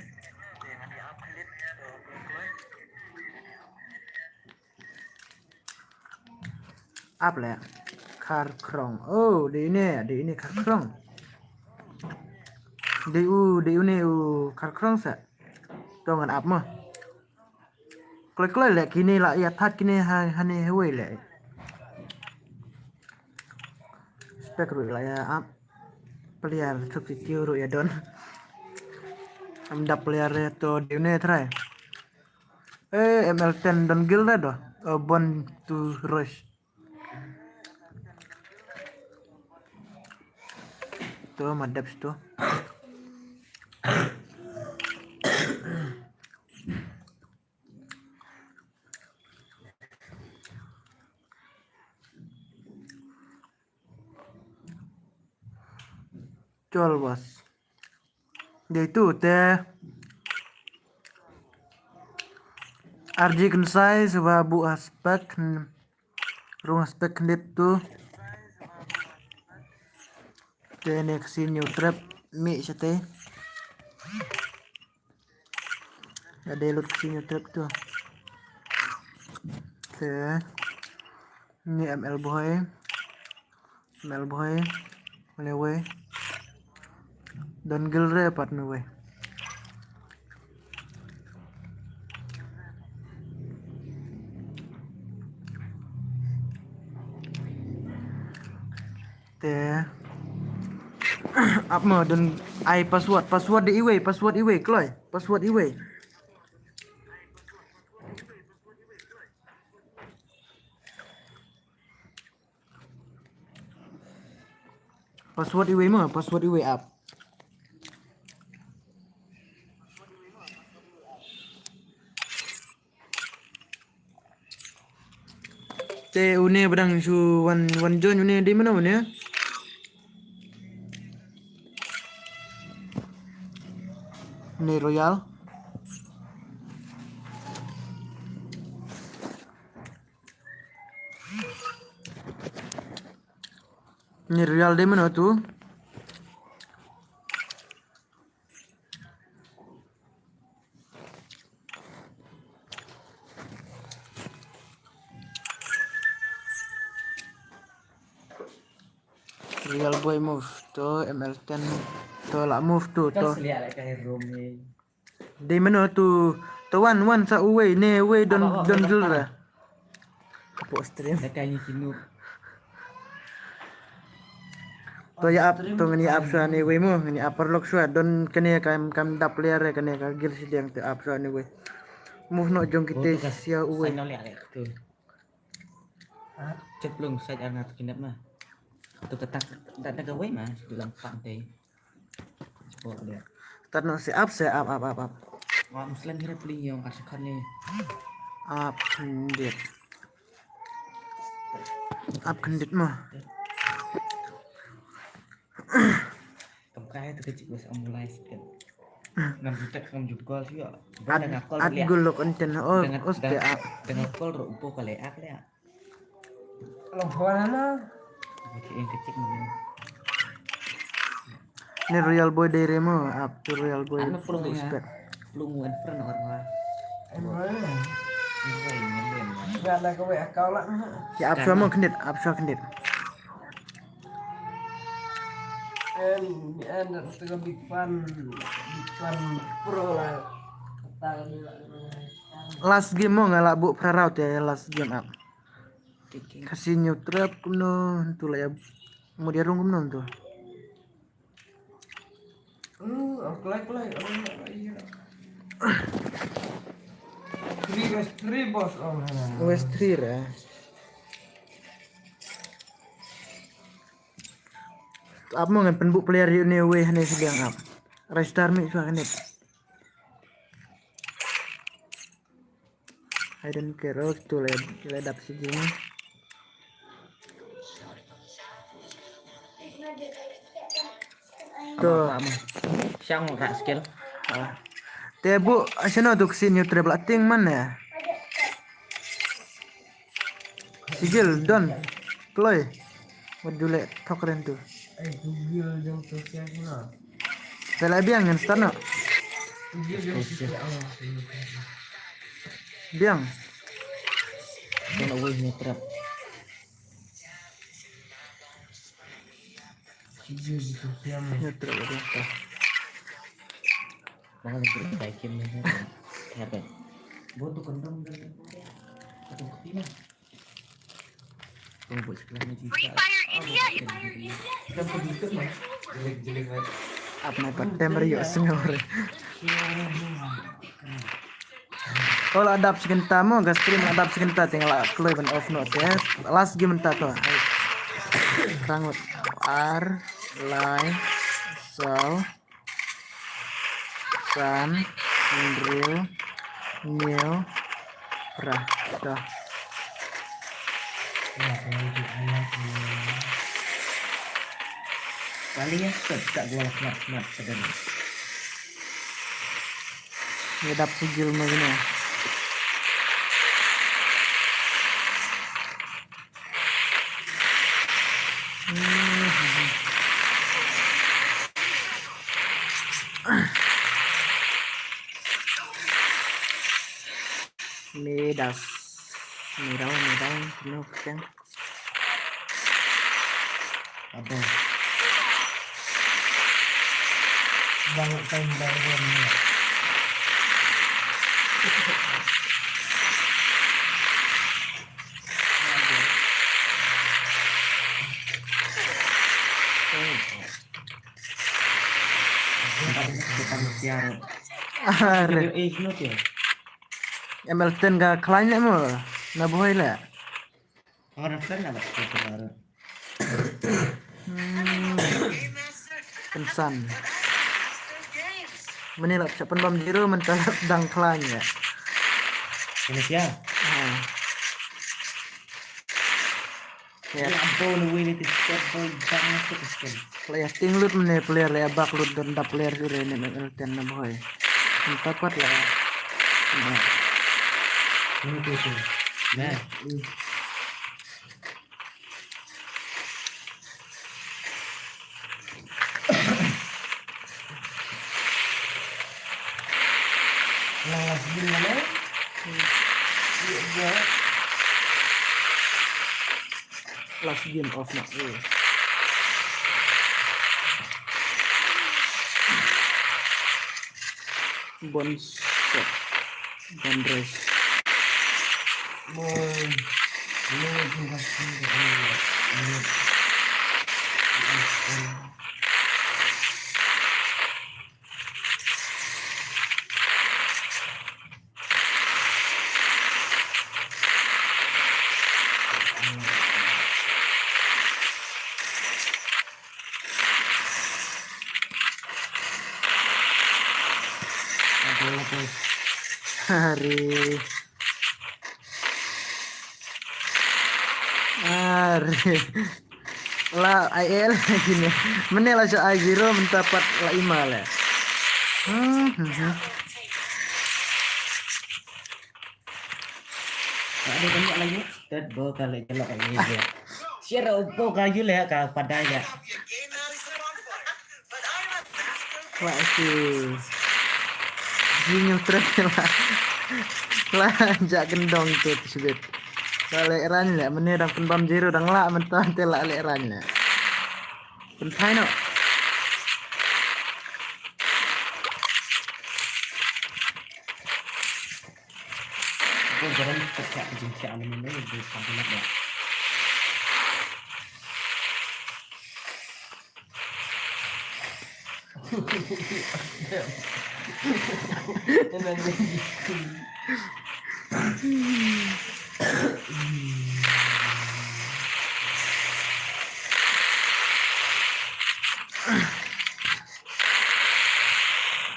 Ap leh. Khar Krong. Oh, dei une, dei une Khar Krong. Dei u, dei une u Khar Krong sa. To ngan ap mo. Kloi kloi leh kine, la ïa that kine ha, hane hawei leh. Spek ruh la ïa ap. Player substitute ruh ïa don. Ym dap player re, to dei une trai. Eh, M L ten don guild re do. Oh, Born to Rush. To ma dep to. Tol bos. Dei tu te. Arji Kynsai shuwa buh ha spek. Rung ha spek khyndiat tu. Te ne ka Khasi New Trap mih shatei. Ka dei lut ka Khasi New Trap tu. Te ne M L Boy. M L Boy. Une wei. Don Gilre pat une wei. Te. Ap mo don ai password, password dei iwei, password iwei, kloi, password iwei. Password iwei mo, password iwei ap. Te une ba dang shu wan, wan join une dei mano une? Une Royal. Une Royal dei mano tu? Royal Boy move to, M L ten to, la move to, to. Dei mano tu, to wan, wan sa uwei, ne uwei don, don Gilre. Hapoh stream. Dah kai ni kinu. To ïa ap, to ngin ïa ap shuwa ne wei mo, ngin ïa ap paralok shuwa, don kane kam, kam dap player re kane ka Gil Shiliang, to ap shuwa ne wei. Move noh jong kite shuwa uwei. Sign on leh tu. Ah, chet plung sait ar nga tu kinep ma. Tu katak dak dak wei ma, tu lang pang te. Start noh se ap, se ap, ap, ap, ap. Wa Muslim hira pling yong ka shakhan ni. Ap khyndiat. Ap khyndiat mo. Kam kai tu kecik bas amulai sikit. Ngam jutek ngam jugol sio. Ad gulok enten. Oh, oste ap. Dengan kol ro upo kale ak le. Long hwan na. Kecik kecik mungkin. Ni Royal Boy dei re mo, ap tu Royal Boy. Ano pulung ya? Respect. Pulung wan friend or wa. Em, ya la ko we akau la. Ya ap shuwa mo khyndiat, ap shuwa khyndiat. Em, em, tu ka big fan, big fan pro la. Last game mo nga la buh phra round te last game ap. Khasi New Trap kumno tu la ya. Mo dia rung kumno tu. Oh, oh, klai, klai. Oh, iya. Three west three, boss. Oh, na, na, na. West three re. Ap mo ngan pynbuh player ïa une wei hane sdang ap. Register mi shuwa kane. I don't care. Oh, tu le, le dap sigi ni. To. Shang rak skill. Ah. Te buh, ah, shano tu Khasi New Trap la ting man ya. Sigil, don. Kloi. Wat dule thok ren tu. Ai, Google jong tu siang na. Te la biang ngan start noh. Biang. Don't always need trap. Need trap ada. Mahal untuk kai game ni. Hebat. Buat tu kondom dan. Free Fire India is Ap na pat tem re yu sngewbha. Ko la dap shi kynta mo, ka stream la dap shi kynta, te nga la kloi ban off noh te. Last game mynta to. Rangut ar lai saw. San, hynriew, hynñiew, phra, to. Kali ya, set ka gua mat mat ka dan. Ngi dap sigil ma gina. Midas. Mirau, mirau, penuh kacang. Apa? Bang time bang ni. Ar. M L ten ka khlain le mo. Na boy le. Ora plan na ba ko ko ora. Hmm. Pensan. Mene la chapan bam jiro mentala dang khlain ya. Ini sia. Ha. Ya. Ya, bol wini ti step bol bang masuk skin. Player ting lut mene player le bak lut dan da player sure ne M L ten na boy. Empat empat lah. Nah. Ini tu tu. Nah. Last game mana? Iya, iya. Last game of na. Iya. Bon shot. Bon rush. Bon. Hari. Hari. La I L kine. Mene la sha I zero mynta pat la ima le. Hmm, hmm, hmm. Ada banyak lagi. Tet bo kali celok lagi dia. Share upo kayu le ka padai ya. Wah, aku. Jing trek lah. Lah, jak gendong tu, tu sebit. Lah, lek ran lek, mene dang pynbam jiro dang lah, mentah te lah lek ran lek. Pynthai no. Aku jarang cek cek jing cek ni ni, dia sampai nak ya.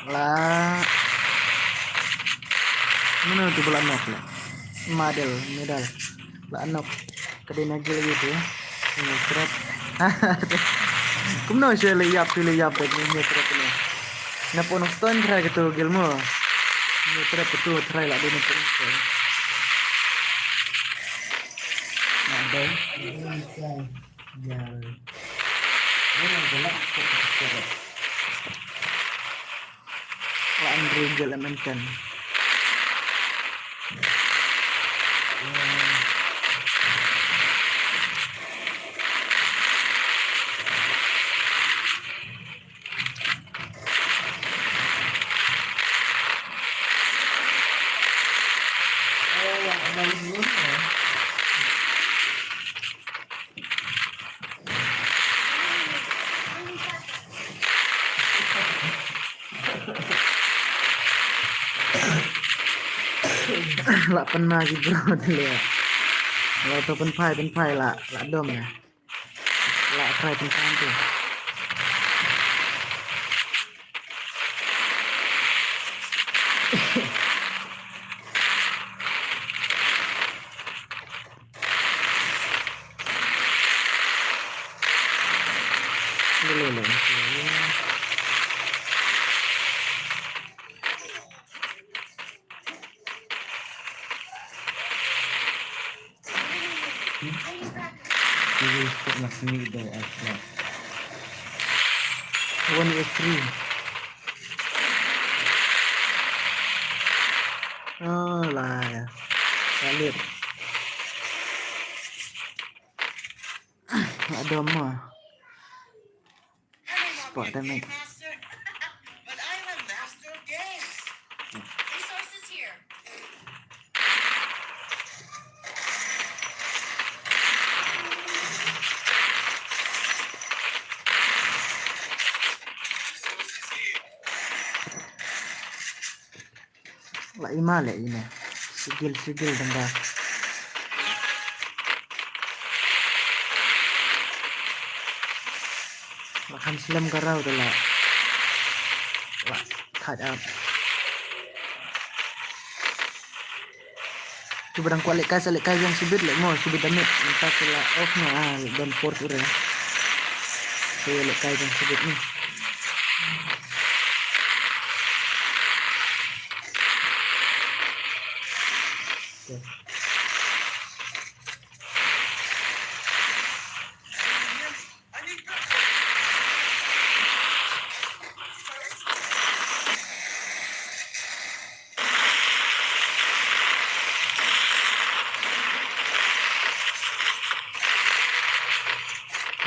La. Mano tu ba la nok la. Madel, medal. La nok. Ka dei na gil gitu ya. Ini trap. Kumno sha le yap tu le yap dek ni trap ni. Na pon stone try gitu gil mo. Ni trap tu try la dei na pon stone. Madel. Ini kan. Jal. Ini gelap kok kecil. Lah Andrew jalan nonton. Lah pynma ki bro te le. Lah to pynphai pynphai lah lah dom ya. Lah try pynphai tu. Boleh lah. He will stop last minute there as well. One is three. Oh, lah, ya. Balik. Ada mah. Spot damage. La ima le ine. Sigil, sigil dang da. La khan slem ka rau da la. La thait ap. Kiba dang kwah lehkai sa lehkai biang shibit, leh mo shibit da mih. Mynta ki la off noh, ah, don force u re. Te lehkai biang shibit ni.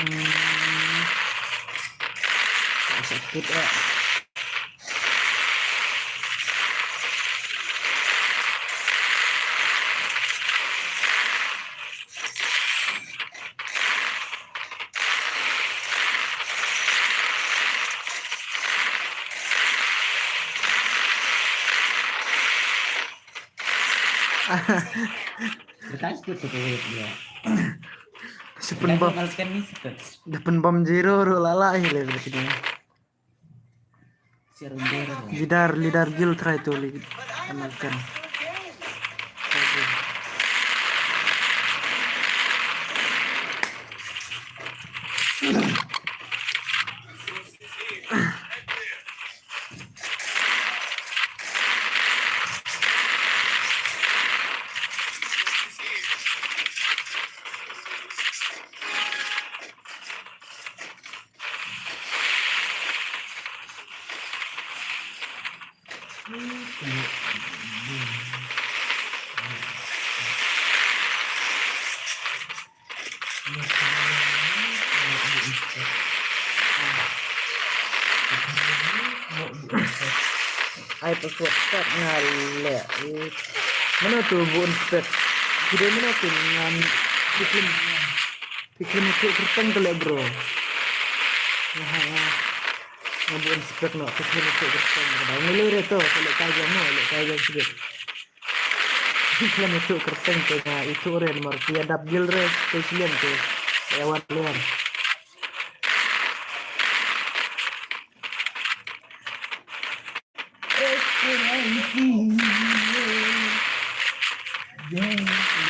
Hmm. Sakit, eh. Bekas tu tu tu dia. Sepun bom. Bekas kan ni situ. Dah pun bom zero ro lala eh le begini. Leader, leader guild try to lead. Amalkan. Ai password card nga leh. Mano tu bu inspect? Kide mano tu ngam kiklim. Phi khlem ïathuh kyrteng te leh bro. Nga ha nga. Nga bu inspect noh, phi khlem ïathuh kyrteng te leh. Ngi leh re to, te leh kai jong mo, leh kai jong sibit. Phi khlem ïathuh kyrteng te nga ithuh re namar phi ïa dap guild re, te sliang te. Ïa wan liang.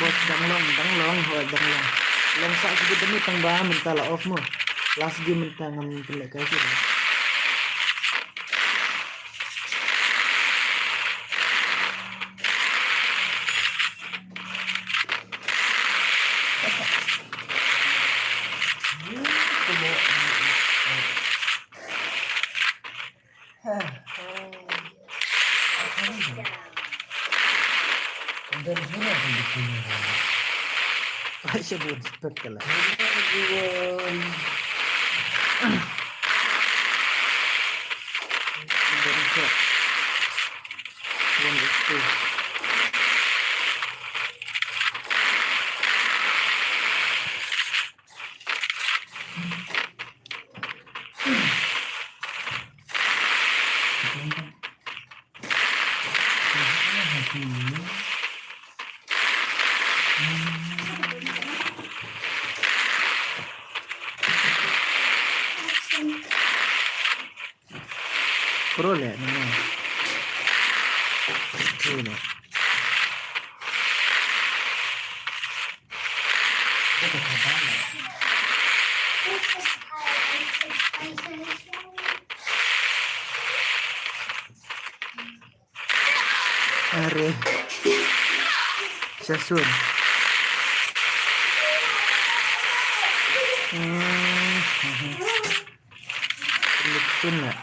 Boss, dang long, dang long, hooid dang long. Long sa shu bit da mih tang ba mynta la off mo. Last game mynta ngam pynlehkai shuh. Ai, siapa yang spek kala? One H P. Pro leh, nino. Pro leh. Are. Sasun. Hmm. Lipsun ya.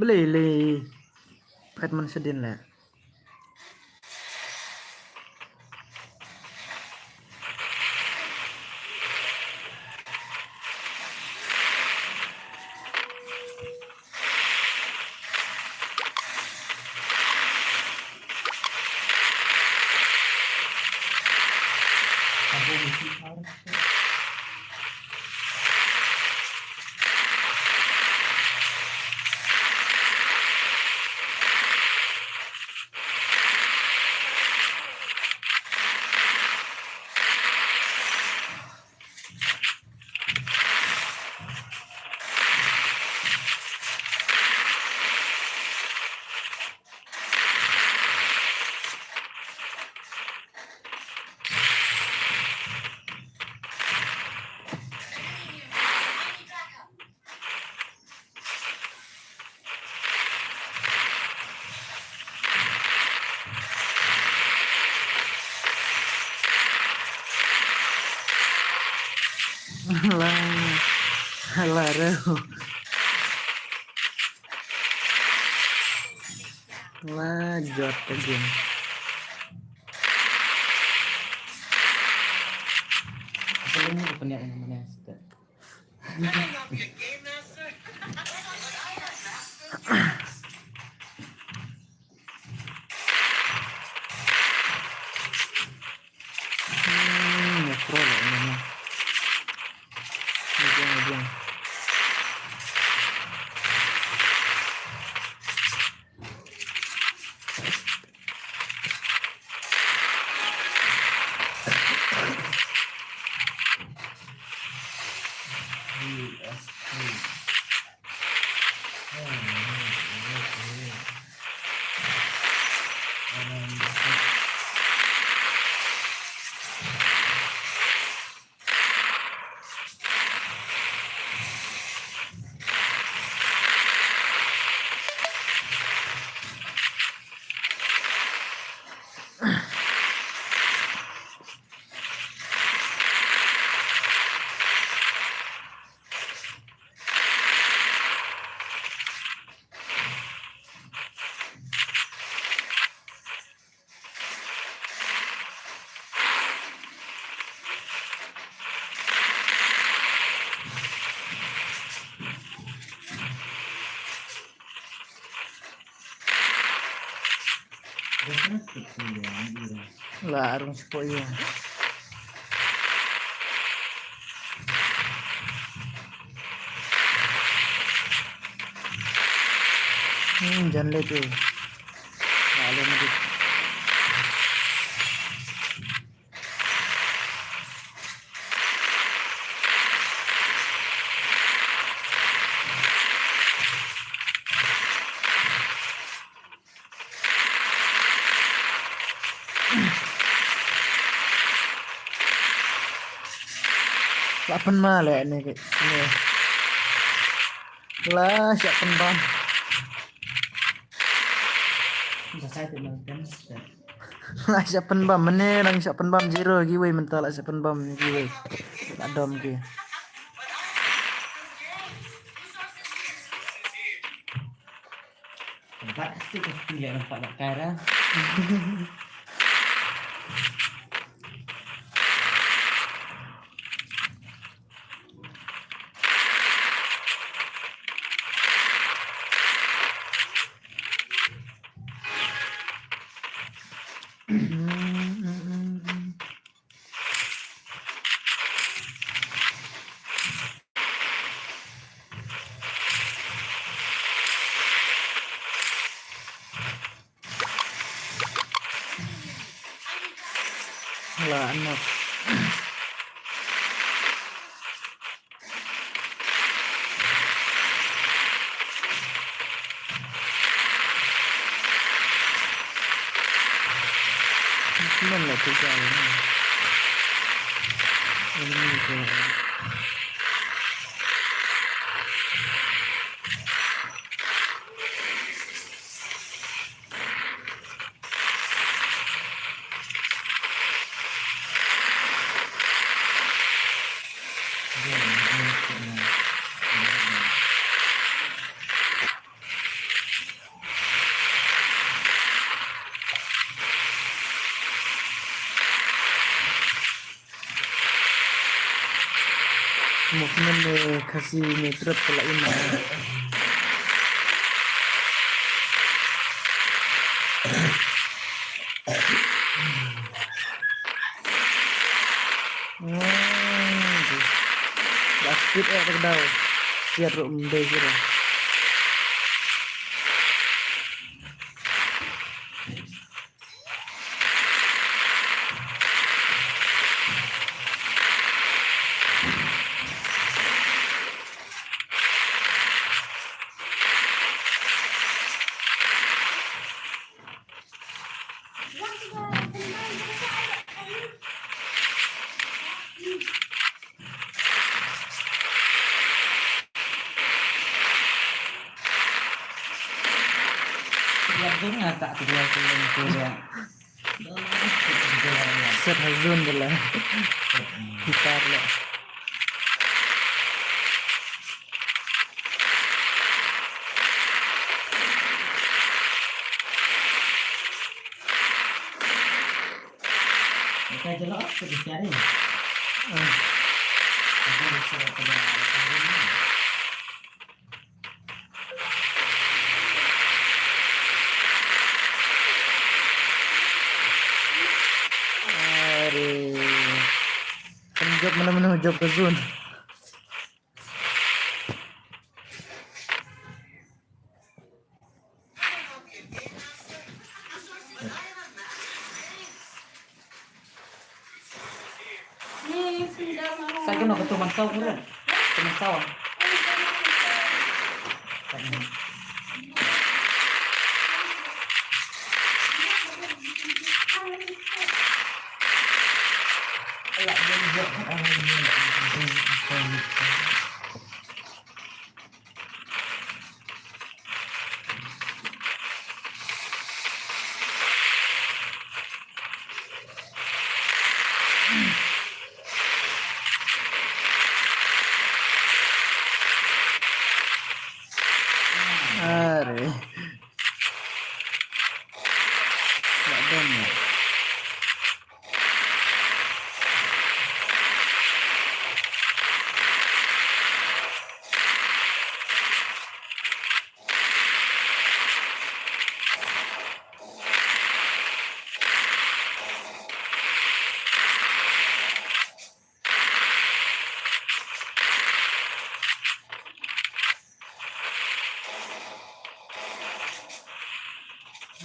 Balei lei phet man shadien leh. Hala, hala reo. Hala jot ka game. Apa lu ni, apa ni yang mana? Hmm, ya, pro lah ini mah. Ini dia, ini dia. La rung sipoi ïa. Hmm, jan le tu. La le mudit. La pynma leh ne, ne. La shah pynbam. Ba sai te nang tem. La shah pynbam, mynne nang shah pynbam zero giveaway mynta, la shah pynbam giveaway. La dom ki. Bat stick stick ya nampak nak kara. La anok. Tiga ini. Ini tiga. Movement ne Khasi ne trap pala ina. Hmm, ba speed eh tak dau. Siat ruh mbe sira. Set hazun bela. Gitar le. Kita jelok ke dicari. Hmm. Aku bisa kena. Are. Kan job mana-mana job ke zone. Sa kano kato man saw kuran. Kato man saw. Are. Nggak ada nih.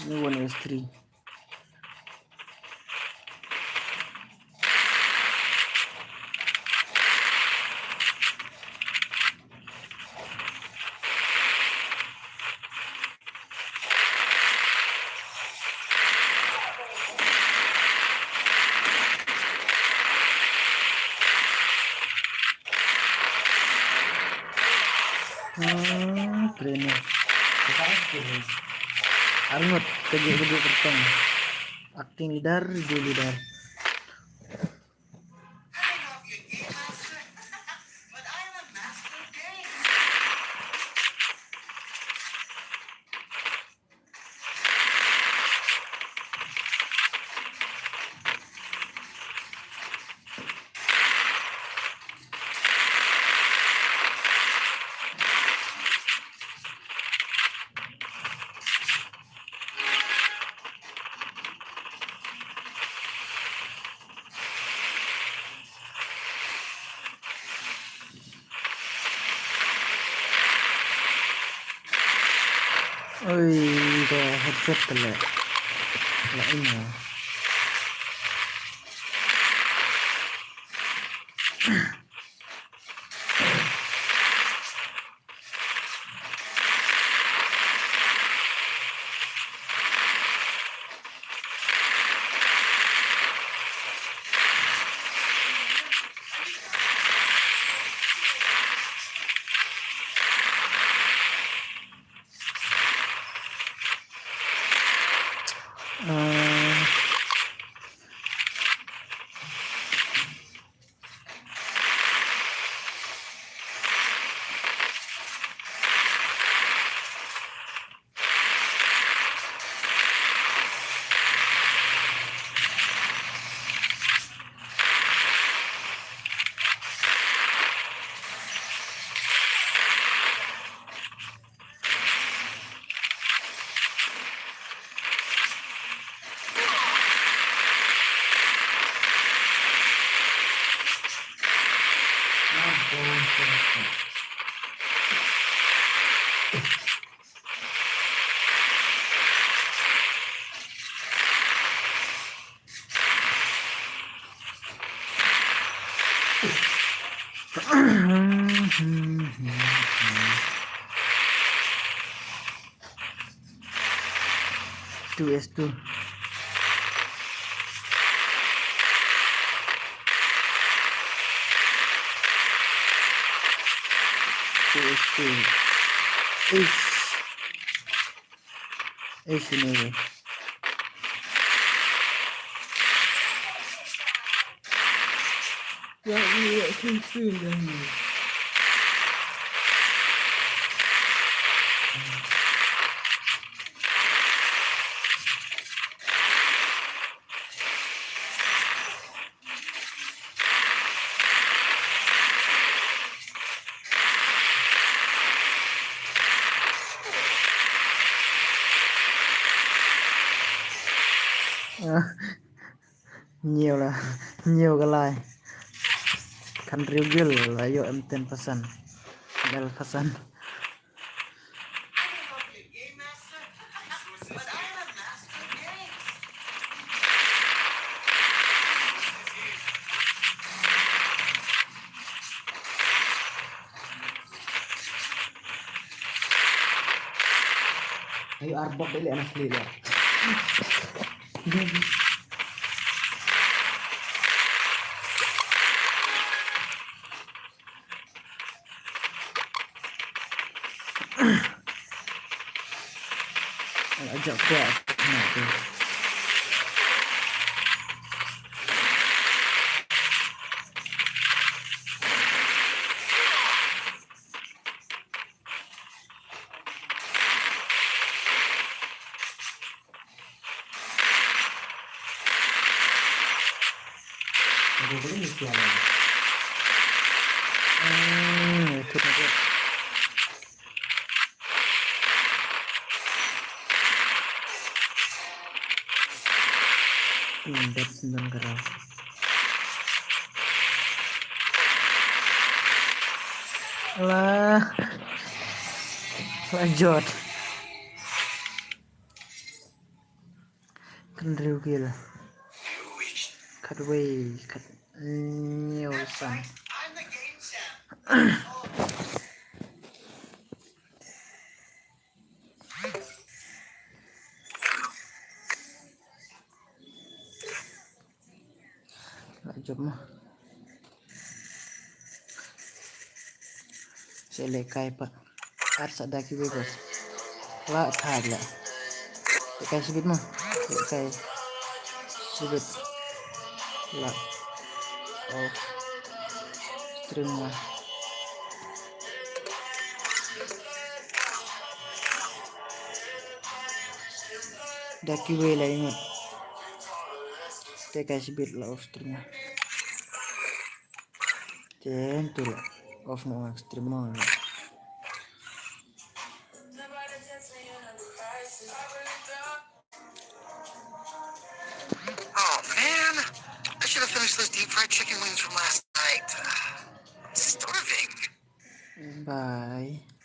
New one is three. Hmm, training. Arngut, kejut-kejut kerteng. Acting leader, review leader. Oi, ka headset ka leh. Leh ina. Two S two. Two S two. Ace. Ace ini. Ya, ya, ya, ya, ya. Ñiew la, ñiew ka lai. Khan riewgil la ïoh em ten percent. Bel percent. Ayo, arbok beli anak beli ya. Ajak kuat. Hmm, that's not gonna. Lah. Lanjut. Kynriewgil. Khatwei, khat, hynñiew, san. La jop ma. Sa leh kai pat. Ar sa da ki wei bas. La thad la. Leh kai sibit ma. Leh kai sibit. La. Off. Stream ma. Da ki wei la ingat. Te kai sibit la off stream. Ten tu la off mo stream mo. Oh man, I should have finished those deep fried chicken wings from last night. I'm starving. Bye.